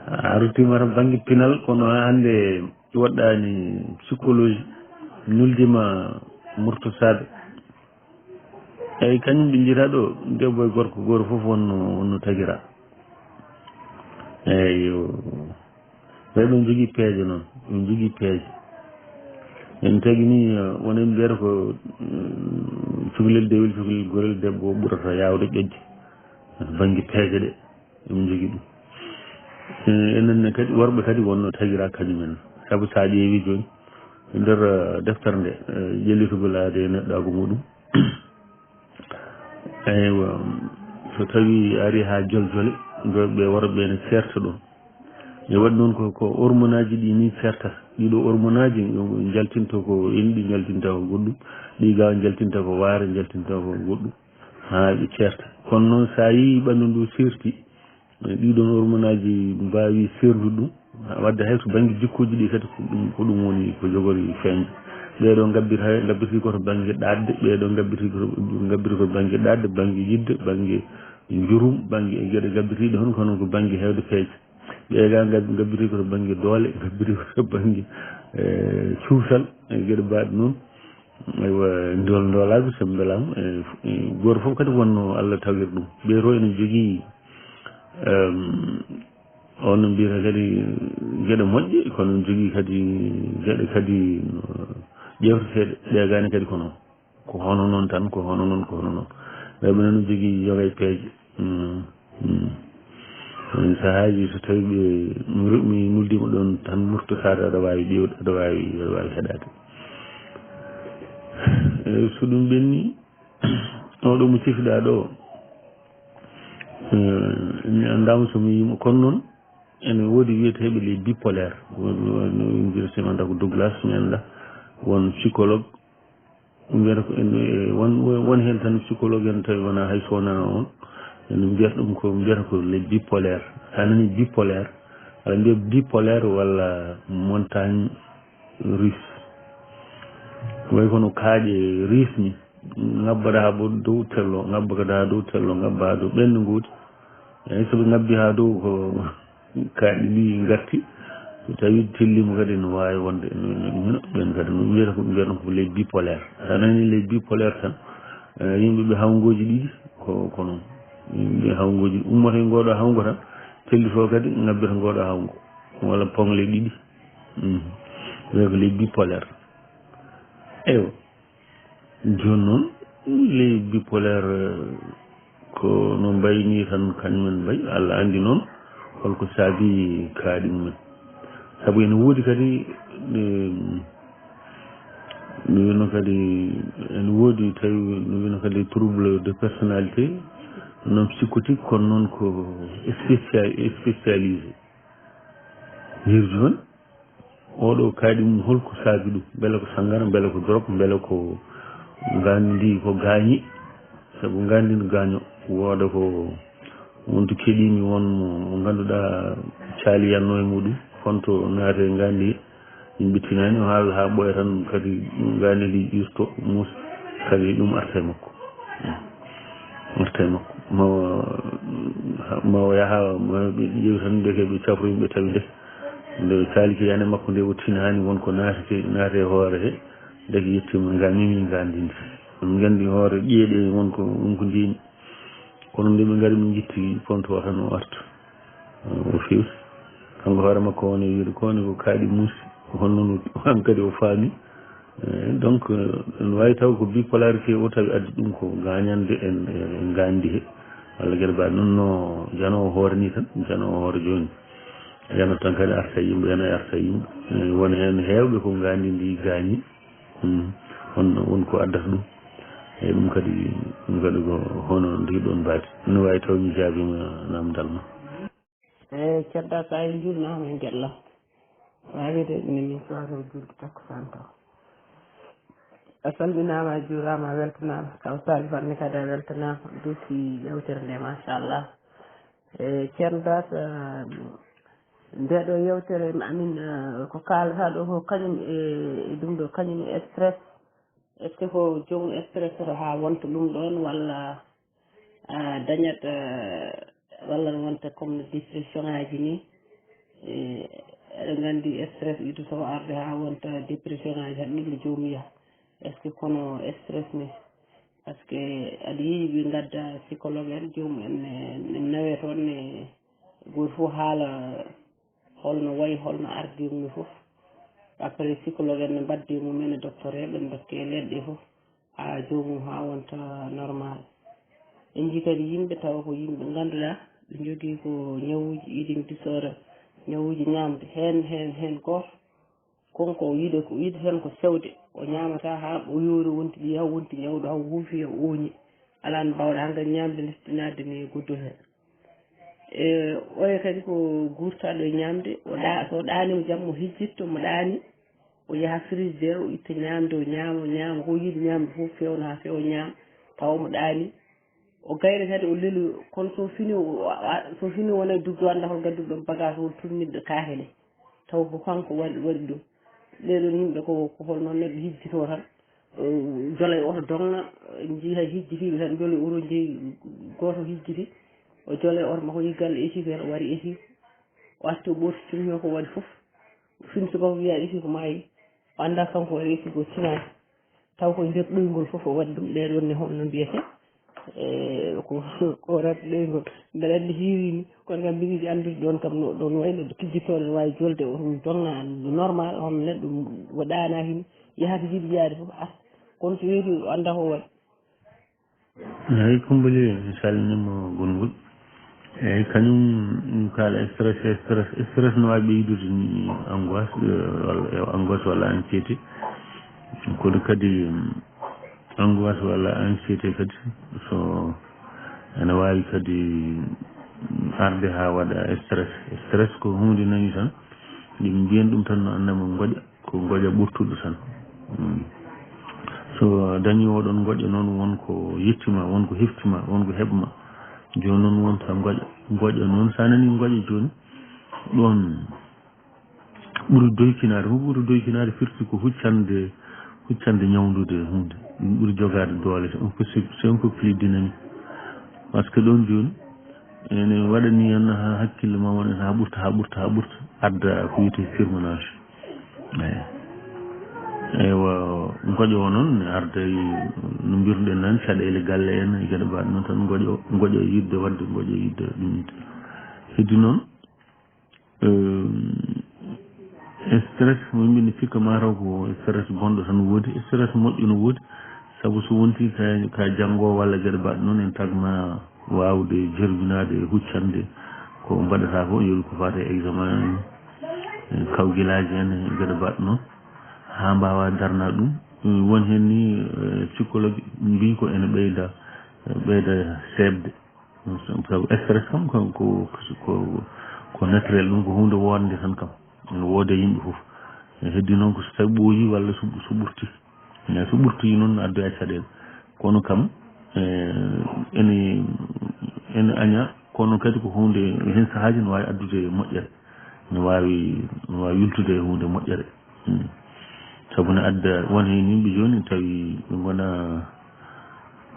A ruttiima tan bannge pinal, kono hannde woɗɗaani psychologie. Nuldima Murto Sabe. Eyyi, kañum ɓe njiyata ɗo, debbo e gorko, gooto fof wonno, wonno tagira. Eyyo. Ɓe ɗum jogii peeje noon, ɗum jogii peeje. En tagi ni, eh, wonen mbiyata ko, mm, cukalel dewel, cukalel gorel, debbo o ɓurata yaawde ƴoƴde. Bannge peeje ɗe, ɗum jogii ɗum. Eh, enen ne kadi, worɓe kadi wonno tagira kañumen. Sabu so a ƴeewi jooni, nder, eh, deftere nde, eh, ƴellitugol aade e neɗɗaagu muɗum. Eywa, so tawi ari haa joljole, ɓe worɓe ne ceerta ɗon. E waɗi noon ko, ko hormonaaji ɗi ni ceertata. Ɗiɗo hormonaaji, jaltinta ko enɗi, jaltinta ko goɗɗum. Ɗi ga jaltinta ko waare, jaltinta ko goɗɗum. Haa ɓe ceerta. Kono noon, so a yii ɓanndu ndu seerti, ɗiɗon hormonaaji mbaawi seerndude ɗum, wadde hay so bannge jikkuuji ɗi kadi, ko ɗum, ko ɗum woni ko jogori feeñde. Ɓeeɗo ngabbita, ngabbiti ko to bannge ɗaatde, ɓeeɗo ngabbiti ko, ngabbiti ko bannge ɗaatde, bannge yiɗde, bannge njurum, bannge e geɗe ngabbitiiɗe, hono, hono ko bannge heewde peeje. Ɓee ga ngab-, ngabbiti ko to bannge doole, ngabbiti ko to bannge, eh, cuusal, e geɗe mbaaɗe noon. Eywa, ndool, ndoolaagu, so mbelaama, eh, eh, gooto fof kadi wonno Allah tawiri ɗum. Ɓeeɗo ene jogii, em, on no mbiyata kadi geɗe moƴƴe, kono ne jogii kadi geɗe kadi, no, ƴeewteteeɗe, ɗeegaani kadi ko noon. Ko hono noon tan, ko hono noon, ko hono noon. Ɓe ɓe noon jogii yoga e peeje. Mm, mm. Won sahaaji so tawi ɓe, mi ru-, mi nuldiima ɗoon tan, Murto Saar, aɗa waawi ƴeewde, aɗa waawi, aɗa waawi heɗaade. Eh, so ɗum ɓenni, oɗo mo cifiɗaa ɗo, eh, mi anndaama so mi yiimo, kono noon ene woodi wiyeteeɓe les bipolaires. Won, won, won, mi annda ko Douglas, mi annda won psychologue, mbiyata ko en, eh, won, won heen tan psychologue en tawi wonaa hay so wonaa on. En mbiyata ɗum ko, mbiyata ko les bipolaires. So a nanii bipolaire, aɗa mbiya bipolaire walla montagne russe. Ko wayi kono kaaƴe russe ni, ngabbaɗa haa bo dow tello, ngabba kadi haa dow tello, ngabba haa dow ɓenn ngooti. Eeyi, so ɓe ngabbi haa dow ko kaaƴe ɗi ngarti, so tawi tellima kadi no waawi wonde, no, no, no, ɓen kadi no mbiyata ko, mbiyata ko les bipolaires. So a nanii les bipolaires tan, eh, yimɓe ɓe hawngooji ɗiɗi ko, ko noon. Yimɓe hawngooji ummoto e ngooɗo hawngo tan, tellito kadi ngabbita ngooɗo hawngo. Walla pongle ɗiɗi. Mhm. Mbiyata ko les bipolaires. Eywa. Jooni noon, les bipolaires, eh, ko no mbayi ni tan, kañumen mbayi. Allah anndi noon holko saabi kaaɗi mumen. Sabu ene woodi kadi, eh, no wiyno kadi, ene woodi tawi no wiyno kadi trouble de personnalité, non psychotique, kono noon ko spécial-, spécialisé. Yeru jooni, oɗo kaaɗi mum, holko saabi ɗum? Mbele ko sanngara, mbele ko dorog, mbele ko ngaandi ndi ko gaañi? Sabu ngaandi no gaaño, wooda ko wonto keɗiimi won mo, mo ngannduɗaa caaliyanno e muɗum, fonto naata e ngaandi he, yimɓe tinaani, o haala haa ɓooya tan kadi ngaandi ndi ƴusto, muusa, kadi ɗum arta e makko. Arta e makko. Ma o, ma o yaha, ma ɓe ƴeewi tan, ndeke ɓe cafroyi, ɓe tawi ndeke. Nde o caaliki yande makko nde, o tinaani won ko naatete, naate e hoore he, ndeke yettiima nga memi nga ndindi. On nganndi hoore ƴiye ɗe won ko, won ko ndiimi. Kono nde ɓe ngari, ɓe njitti ponto o tan o arta. O fewi. Kanko hoore makko woni wiide ko woni ko kaaɗi muusi. Ko honno no hankadi o faami. Eh, donc, eh, ene waawi taw ko bipolarité o tawi addi ɗum ko gaañande en, e ngaandi he. Walla geɗe mbaɗe noon no janoowo hoore ni tan, janoowo hoore jooni. Yana tan kadi arta e yimɓe, yana e arta e yimɓe. Eh, won heen heewɓe ko ngaandi ndi gaañi. Hmm. Won, won ko addata ɗum. E ɗum kadi, ɗum kadi ko hono ndi ɗoon mbaadi. No waawi taw mi jaabiima namdal ma. Eeyi, Cedda Ka, en njuurnaama, en njeɗɗo. Waawi de, ene min soirée o juulde takkusaan taw. A salminaama, a juuraama, a weltanaama. Kaw Salif Anne kadi a weltanaama. Duusi yewtere nde, machallah. E Ceerno Baas, eh, nde ɗo yewtere amin, eh, ko kaalata ɗo ko kañum e, e ɗum ɗo, kañum e stress. Est-ce que ko joom stress oto haa wonta ɗum ɗoon, walla a dañat, eh, walla wonta comme dépression ŋaaji ni, eh, Eɗen nganndi stress idu so arde haa wonta dépression aji, haɗi ɗum joomum yaha. Est ce que kono stress ni? Parce que aɗa yiyi ɓe ngadda psychologue en, joomum en ne, ne nawe toon ne, gooto fof haala holno wayi, holno ardi mum fof. Après psychologue en ne mbaddi mum en e docteur en, ɓe ndokke leɗɗe fof haa joomum haa wonta normal. En njii kadi yimɓe tawa ko yimɓe ngannduɗaa ɓe njogii ko ñawuuji eating disorder, ñawuuji ñaamde. Heen, heen, heen gooto, kon ko yiɗe, ko yiɗe heen ko sewde. O ñaamata haa o yoori, wonti ɓiya, wonti ñawɗo, haa o huufi, o ooñi. Alaa no mbaawɗa hankadi ñaamde, lestinaade ni guddo heen. E oya kadi ko guurtaaɗo e ñaamde, o ɗa-, so o ɗaaniima jam, mo hijjitto, mo ɗaani, o yaha frigidaire, o itta ñaamde, o ñaama, o ñaama, ko yiɗi ñaamde fof, feewna haa feewa, ñaama, tawa mo ɗaani. O gayna kadi, o leli, kono so fini, o, a, so fini wona e dugde, annda hol gadduɗo ɗon bagage, hol tunniɗɗo kaahele. Taw ko kanko waɗi, waɗi ɗum. Ɓee ɗoon yimɓe ko, ko holno neɗɗo hijjitoo tan, eh, jola e oto dogna, eh, njii hay hijjitiiɓe tan, joli oto njeyi, gooto hijjiti, o jola e oto makko, yehi galle esi, feere o wari esi, o arti o ɓoorti cummi o ko waɗi fof. Fin subaka wiya esi ko maayi, o annda kanko waɗi esi ko tinaani. Taw ko nder ɗoyngol fof o waɗi ɗum, ɗee ɗoon ne holno mbiyetee? E, ko, ko rat ɗoyngol. Mbeɗa anndi hiirii ni, kono kam mbiɗa yiɗi anndude ɗoon kam no ɗoon wayi no tijjitoo, no waawi jolde, o ɗum dogna normal, hono neɗɗo o ɗaanaaki ni, yaha to jiɗi yaade fof, arta. Kono so weeti o annda ko waɗi. Eeyi, Kumbali, mi salminiima gongol. Eeyi, kañum ɗum kaala stress, stress, stress no waawi ɓeydude ni angoisse, eh, walla, eh, angoisse walla anxiété. Kono kadi, mm, angoisse walla anxiété kadi so ene waawi kadi arde haa waɗa stress. Stress ko huunde nani tan, ɗum mbiyen ɗum tan no annama ngoƴa, ko ngoƴa ɓurtuɗo tan. Mm. So dañi oɗon ngoƴa noon, won ko yettima, won ko heftima, won ko heɓma. Jooni noon wonta ngoƴa. Ngoƴa noon, so a nani ngoƴa jooni, ɗoon ɓuri doycinaade, ko ɓuri doycinaade firti ko huccande, huccande ñawndude huunde. Ɗum ɓuri jogaade doole, c'est un peu, c'est un peu plus dynamique. Parce que ɗoon jooni, ene waɗani en haa hakkille ma wona haa ɓurta, haa ɓurta, haa ɓurta, adda ko wiyetee surmenage. Eeyi. Eywa, ngoƴa o noon ne arda e no mbiruɗen nan, caɗeele galle en, e geɗe mbaɗe noon tan, ngoƴa o, ngoƴa yiɗde waɗde, ngoƴa yiɗde ɗum. Heddi noon, Ehm, stress, mo yimɓe ne cikka ma taw ko stress bonɗo tan woodi, stress moƴƴo no woodi, sabu so wonti ka, ka janngo walla geɗe mbaɗe noon, en tagma waawde jerbinaade e huccande ko mbaɗata ko, yeru ko faati e examen, e kawgilaaji en, e geɗe mbaɗe noon, haa mbaawa darna ɗum. Won heen ni, eh, psychologue mbii ko ene ɓeyda, ɓeyda seeɓde. Sabu stress kam ko, ko, ko, ko naturel, ɗum ko huunde woodnde tan kam. Ene woodi e yimɓe fof. Ene heddi noon ko so tawi ɓooyi walla so, so ɓurti. Mais so ɓurti noon, addoya caɗeele. Kono kam, eh, ene, ene aña, kono kadi ko huunde, heen sahaaji no waawi addude moƴƴere. No waawi, no waawi yultude e huunde moƴƴere. Hmm. Sabu ne adda, won heen yimɓe jooni tawi ɓe ngona,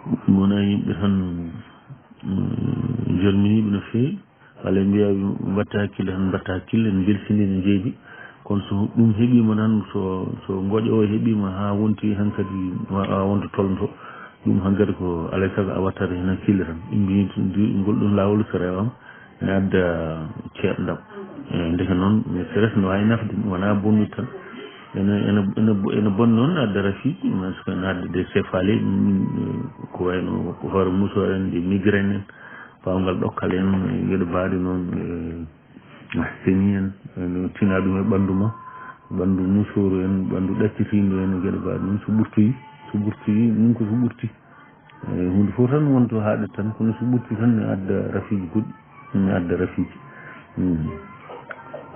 ɓe ngona yimɓe tan, mm, jorminiiɓe no feewi. Walla ɓe mbiya mbatta hakkille tan, mbatta hakkille, ne mbeltini, ne njeebi. Kono so ɗum heɓiima tan, so, so ngoƴo o heɓiima haa wonti hankadi, wa-, a wonta tolnto, ɗum hankadi ko alay sago a wattata heen hakkille tan. Ɓe mbii ngol ɗum laawol so rewama, ene adda ceerɗam. E, ndeke noon, stress no waawi nafde, wonaa bonnude tan. Ene, ene, ene, ene bonna noon, adda rafiiji, parce que ene adda des céphalées, mm, ko wayno ko hoore musoore en, des migraines en, pawngal ɗokkal en, e geɗe mbaɗe noon, e, asthénie en, e, no tina ɗum e ɓanndu ma, ɓanndu musooru en, ɓanndu ɗaccitiindu en, e geɗe mbaɗe noon, so ɓurtoyi, so ɓurtoyi, ɗum ko so ɓurti. Eh, huunde fof tan wonto haaɗe tan, kono so ɓurti tan ne adda rafiiji goɗɗi, ne adda rafiiji. Mm.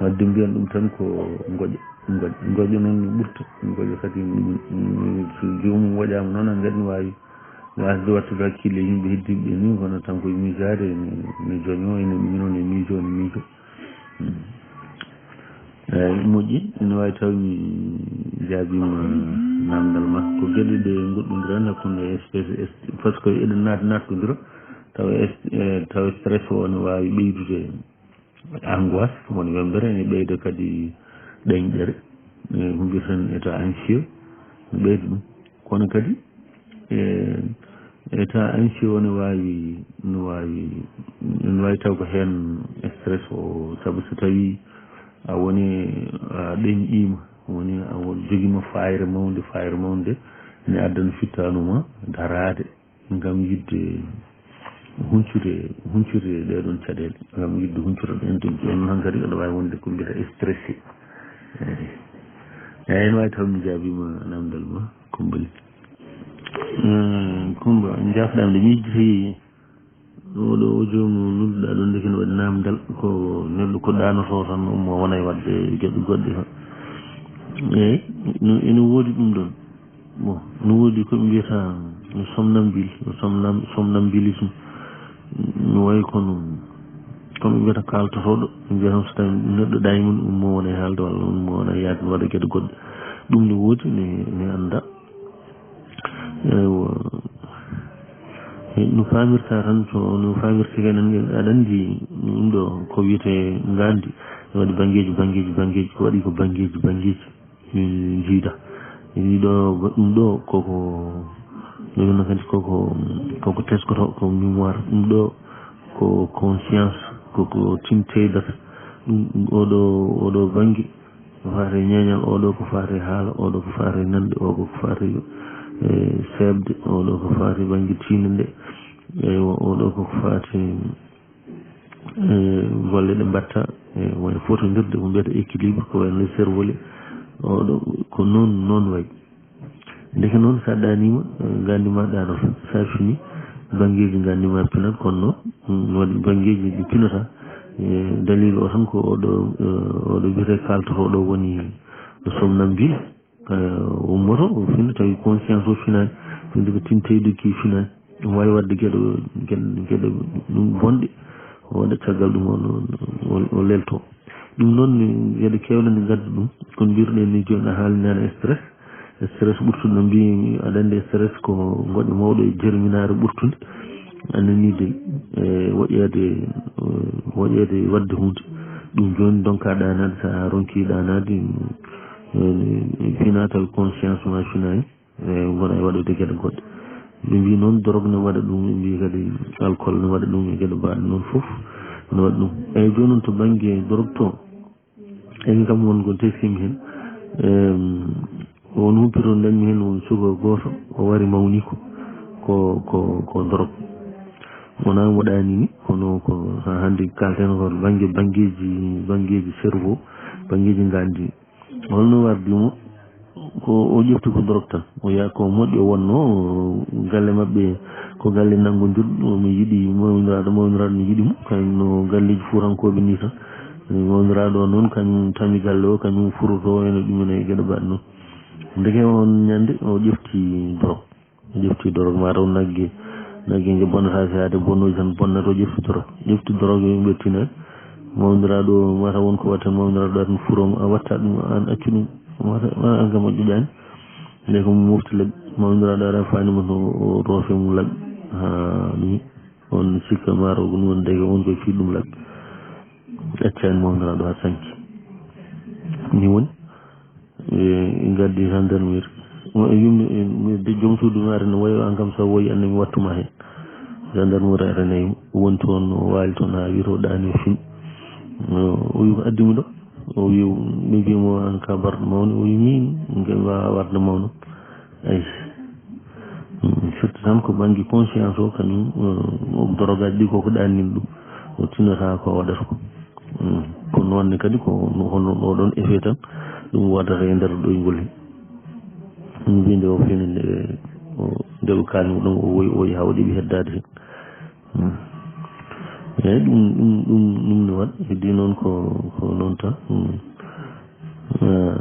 Wadde mbiyan ɗum tan ko ngoƴa, ngoƴa, ngoƴa noon ne ɓurta, ngoƴa kadi, mm, so joomum waɗaama noon, a ngaɗi no waawi wasde wattude hakkille yimɓe heddiiɓe ɓe ni, kono tan koye miijaade, ne, ne joñoo, ene miino, ne miijoo, ne miijoo. Mm. Eeyi, moƴƴi, ene waawi taw mi jaabiima naamndal ma. Ko geɗe ɗe ngoɗɗondiran hakkunde S P S, parce que eɗen naat-, naatkodira, tawa S-, eh, tawa stress o ne waawi ɓeydude angoisse, woni wembere, ene ɓeyda kadi ɗeñƴere, e ko mbiyeten état anxieux, ene ɓeyda ɗum. Kono kadi e état anxieux o ne waawi, no waawi, no waawi taw ko heen stress o, sabu so tawii a woni, a ɗeñƴiima, woni a won, jogiima faayre mawnde, faayre mawnde ne addana fittaandu ma daraade ngam yiɗde huncitude, huncitude ɗee ɗoon caɗeele, ngam yiɗde huncitude ɗeen. Ɗum ɗoon hankadi aɗa waawi wonde ko mbiyata stressé. Eeyi. Eeyi, ene waawi taw mi jaabiima namndal ma, Kumbali. Mm, Kumba, njaafɗaam de, mi yejjiti oɗo audio mo nodduɗaa ɗoon, ndeke ene waɗi namndal, ko neɗɗo ko ɗaanotoo tan, ummo wona e waɗde geɗe goɗɗe tan. Eeyi, no, ene woodi ɗum ɗoon. Bon, no woodi ko ɓe mbiyata somnambule, somnam-, somnambulisme. No wayi kono, ko ɓe mbiyata kaaltotooɗo, ɓe mbiyata so tawi neɗɗo ɗaaniima, ummo wona e haalde walla ummo wona e yahde waɗa geɗe goɗɗe. Ɗum no woodi, ne, ne anndaa. Eywa. No faamirta tan, so no faamirta kadi, aɗa anndi ɗum ɗo ko wiyetee ngaandi, ne waɗi banngeeji, banngeeji, banngeeji, ko waɗi ko banngeeji, banngeeji. Min njiida. Min ɗo, ɗum ɗo koko, ɗum ɗo kadi koko, koko teskoto, ko mémoire. Ɗum ɗo ko conscience, koko tinteydata. Ɗum, ɗum oɗo, oɗo bannge, ko faati e ñeeñal, oɗo ko faati e haala, oɗo ko faati e nande, o ko faati e seeɓde, oɗo ko faati e bannge tiinde nde. Eywa, oɗo ko faati e golle ɗe mbatta, e woni fotondirde, ko mbiyata équilibre, ko wayno cerveau le, oɗo ko noon, noon wayi. Ndeke noon, so a ɗaaniima, eh, ngaandi ma ɗaanoto. So a fini, banngeeji ngaandi ma pinat, kono noon, mm, waɗi banngeeji ɗi pinata. Eh, daliilu o tan ko oɗo, eh, oɗo wiyetee kaaltotooɗo woni somnambule. Eh, ummoto, o fina, tawi conscience o finaani. Findi ko tinteyde ki finaani. Ɗum waawi waɗde geɗe, geɗe, geɗe ɗum bonɗe. O waɗa caggal ɗum, o, o, o lelto. Ɗum noon, geɗe keewɗe nde ngadda ɗum. Kono mbirɗen ni jooni, a haalni nane stress. Stress ɓurtuɗo no mbiimi, aɗa anndi stress ko ngoƴa mawɗo e jerminaare ɓurtunde. A nanii de, e woƴeede, e woƴeede waɗde huunde. Ɗum jooni ndonkaa ɗaanaade, so a ronkii ɗaanaade, e, e, fina tawi conscience ma finaani, e, wona e waɗude geɗe goɗɗe. Ɓe mbii noon, dorog ne waɗa ɗum, ɓe mbii kadi alcool ne waɗa ɗum, e geɗe baaɗe noon fof ne waɗa ɗum. Eeyi, jooni noon to bannge dorog to, eeyi, kam won ko teskimi heen. Em, won humpito ndañmi heen, won suka gooto, o wari mawni ko, ko, ko, ko dorog. Wonaa mo ɗaani ni, kono ko haa hannde kaalten ko bannge, banngeeji, banngeeji cerveau, banngeeji ngaandi. Holno wardi mo? Ko o ƴefti ko dorog tan. O yaa ko moƴƴo wonno, galle maɓɓe ko galle nanngondirɗo, mi yiɗi mawniraaɗo, mawniraaɗo mi yiɗi mo. Kañum no galleeji fuutankooɓe nii tan. Mawniraaɗo o noon, kañum tami galle o, kañum furoto, ene ɗum ene e geɗe mbaɗe noon. Ndeke oon ñande o ƴefti dorog. Ƴefti dorog, mataw nagge, nagge nge bonnata, so yaade bonnooji tan bonnata, o ƴefti dorog. Ƴefti dorog, ɓe ɓettina mawniraaɗo, mataw won ko watta mawniraaɗo, ɗa tan furo mo, a watta ɗum, an accu ɗum, mataw an kam a ƴuƴaani. Nde ko mo mofti laɓi, mawniraaɗo ara faani mo to o roofe mo laɓi. Haa ɗum, on sikka mataw ko ɗum woni, ndeke on koye fii ɗum laɓi. Accani mawniraaɗo haa sanki. Ni woni, e, ngaddi gendarmerie. Mo e yummi, e, de joom suudu maare no wayi, an kam so woyi, an mi wattuma heen. Gendarmerie arani mo, woni toon, o waali toon haa wiyetee o ɗaani o fin. O, o wi ko addi mo ɗo? O wi, ɓe mbii mo an ka barɗo mawni, o wi min, ngel waawaa warde mawno. Eyi. Mm, firti tan ko bannge conscience o, kañum, eh, o dorogaaji ɗi koko ɗaannin ɗum. O tinata ko waɗata ko. Mm, kono noon ne kadi ko hono ɗo ɗoon effet tan ɗum waɗata e nder ɗoyngol he. Ɗum winde o fini nde, o, nde ɓe kaalni ɗum o woyi, o woyi haa o ɗeɓi heddaade heen. Mm. Eyi, ɗum, ɗum, ɗum, ɗum ne waɗa. Heddi noon ko, ko noon tan. Mm. Eh,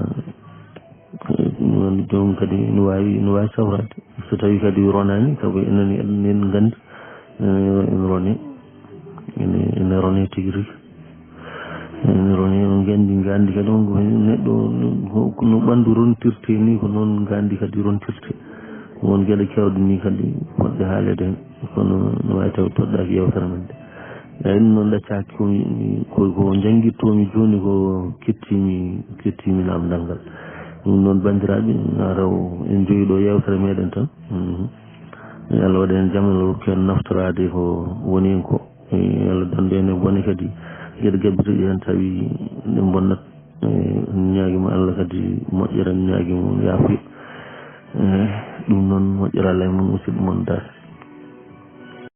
ɗum noon joomum kadi ene waawi, ene waawi sawraade. So tawii kadi ronaani, sabu enenne eɗen nganndi, eh, ene rone, ene, ene rone tigi rigi. Ene rone, on nganndi, nganndi kadi on ko neɗɗo, ko, ko no ɓanndu rontirte ni, ko noon nganndi kadi rontirte. Won geɗe keewɗe ni kadi fotde haaleede heen, kono no waawi taw toɗɗaaki yewtere men nde. Eyi, ɗum noon ɗaccaaki ko mi, ko, ko njanngittoomi jooni ko kettimi, kettimi naamndal ngal. Ɗum noon, banndiraaɓe, maa taw en njowi ɗo yeewtere meɗen tan. Mhm. Yo Allah waɗ en jam, Allah rokku en naftoraade ko woni en ko. E yo Allah dandu en e bone kadi, geɗe gabbitii ɗe heen tawi ɗe mbonnat. E en ñaagii mo Allah kadi moƴƴere, en ñaagii mo yaafuya. E ɗum noon, moƴƴere Allah e mon, musidɗo mon Daasi.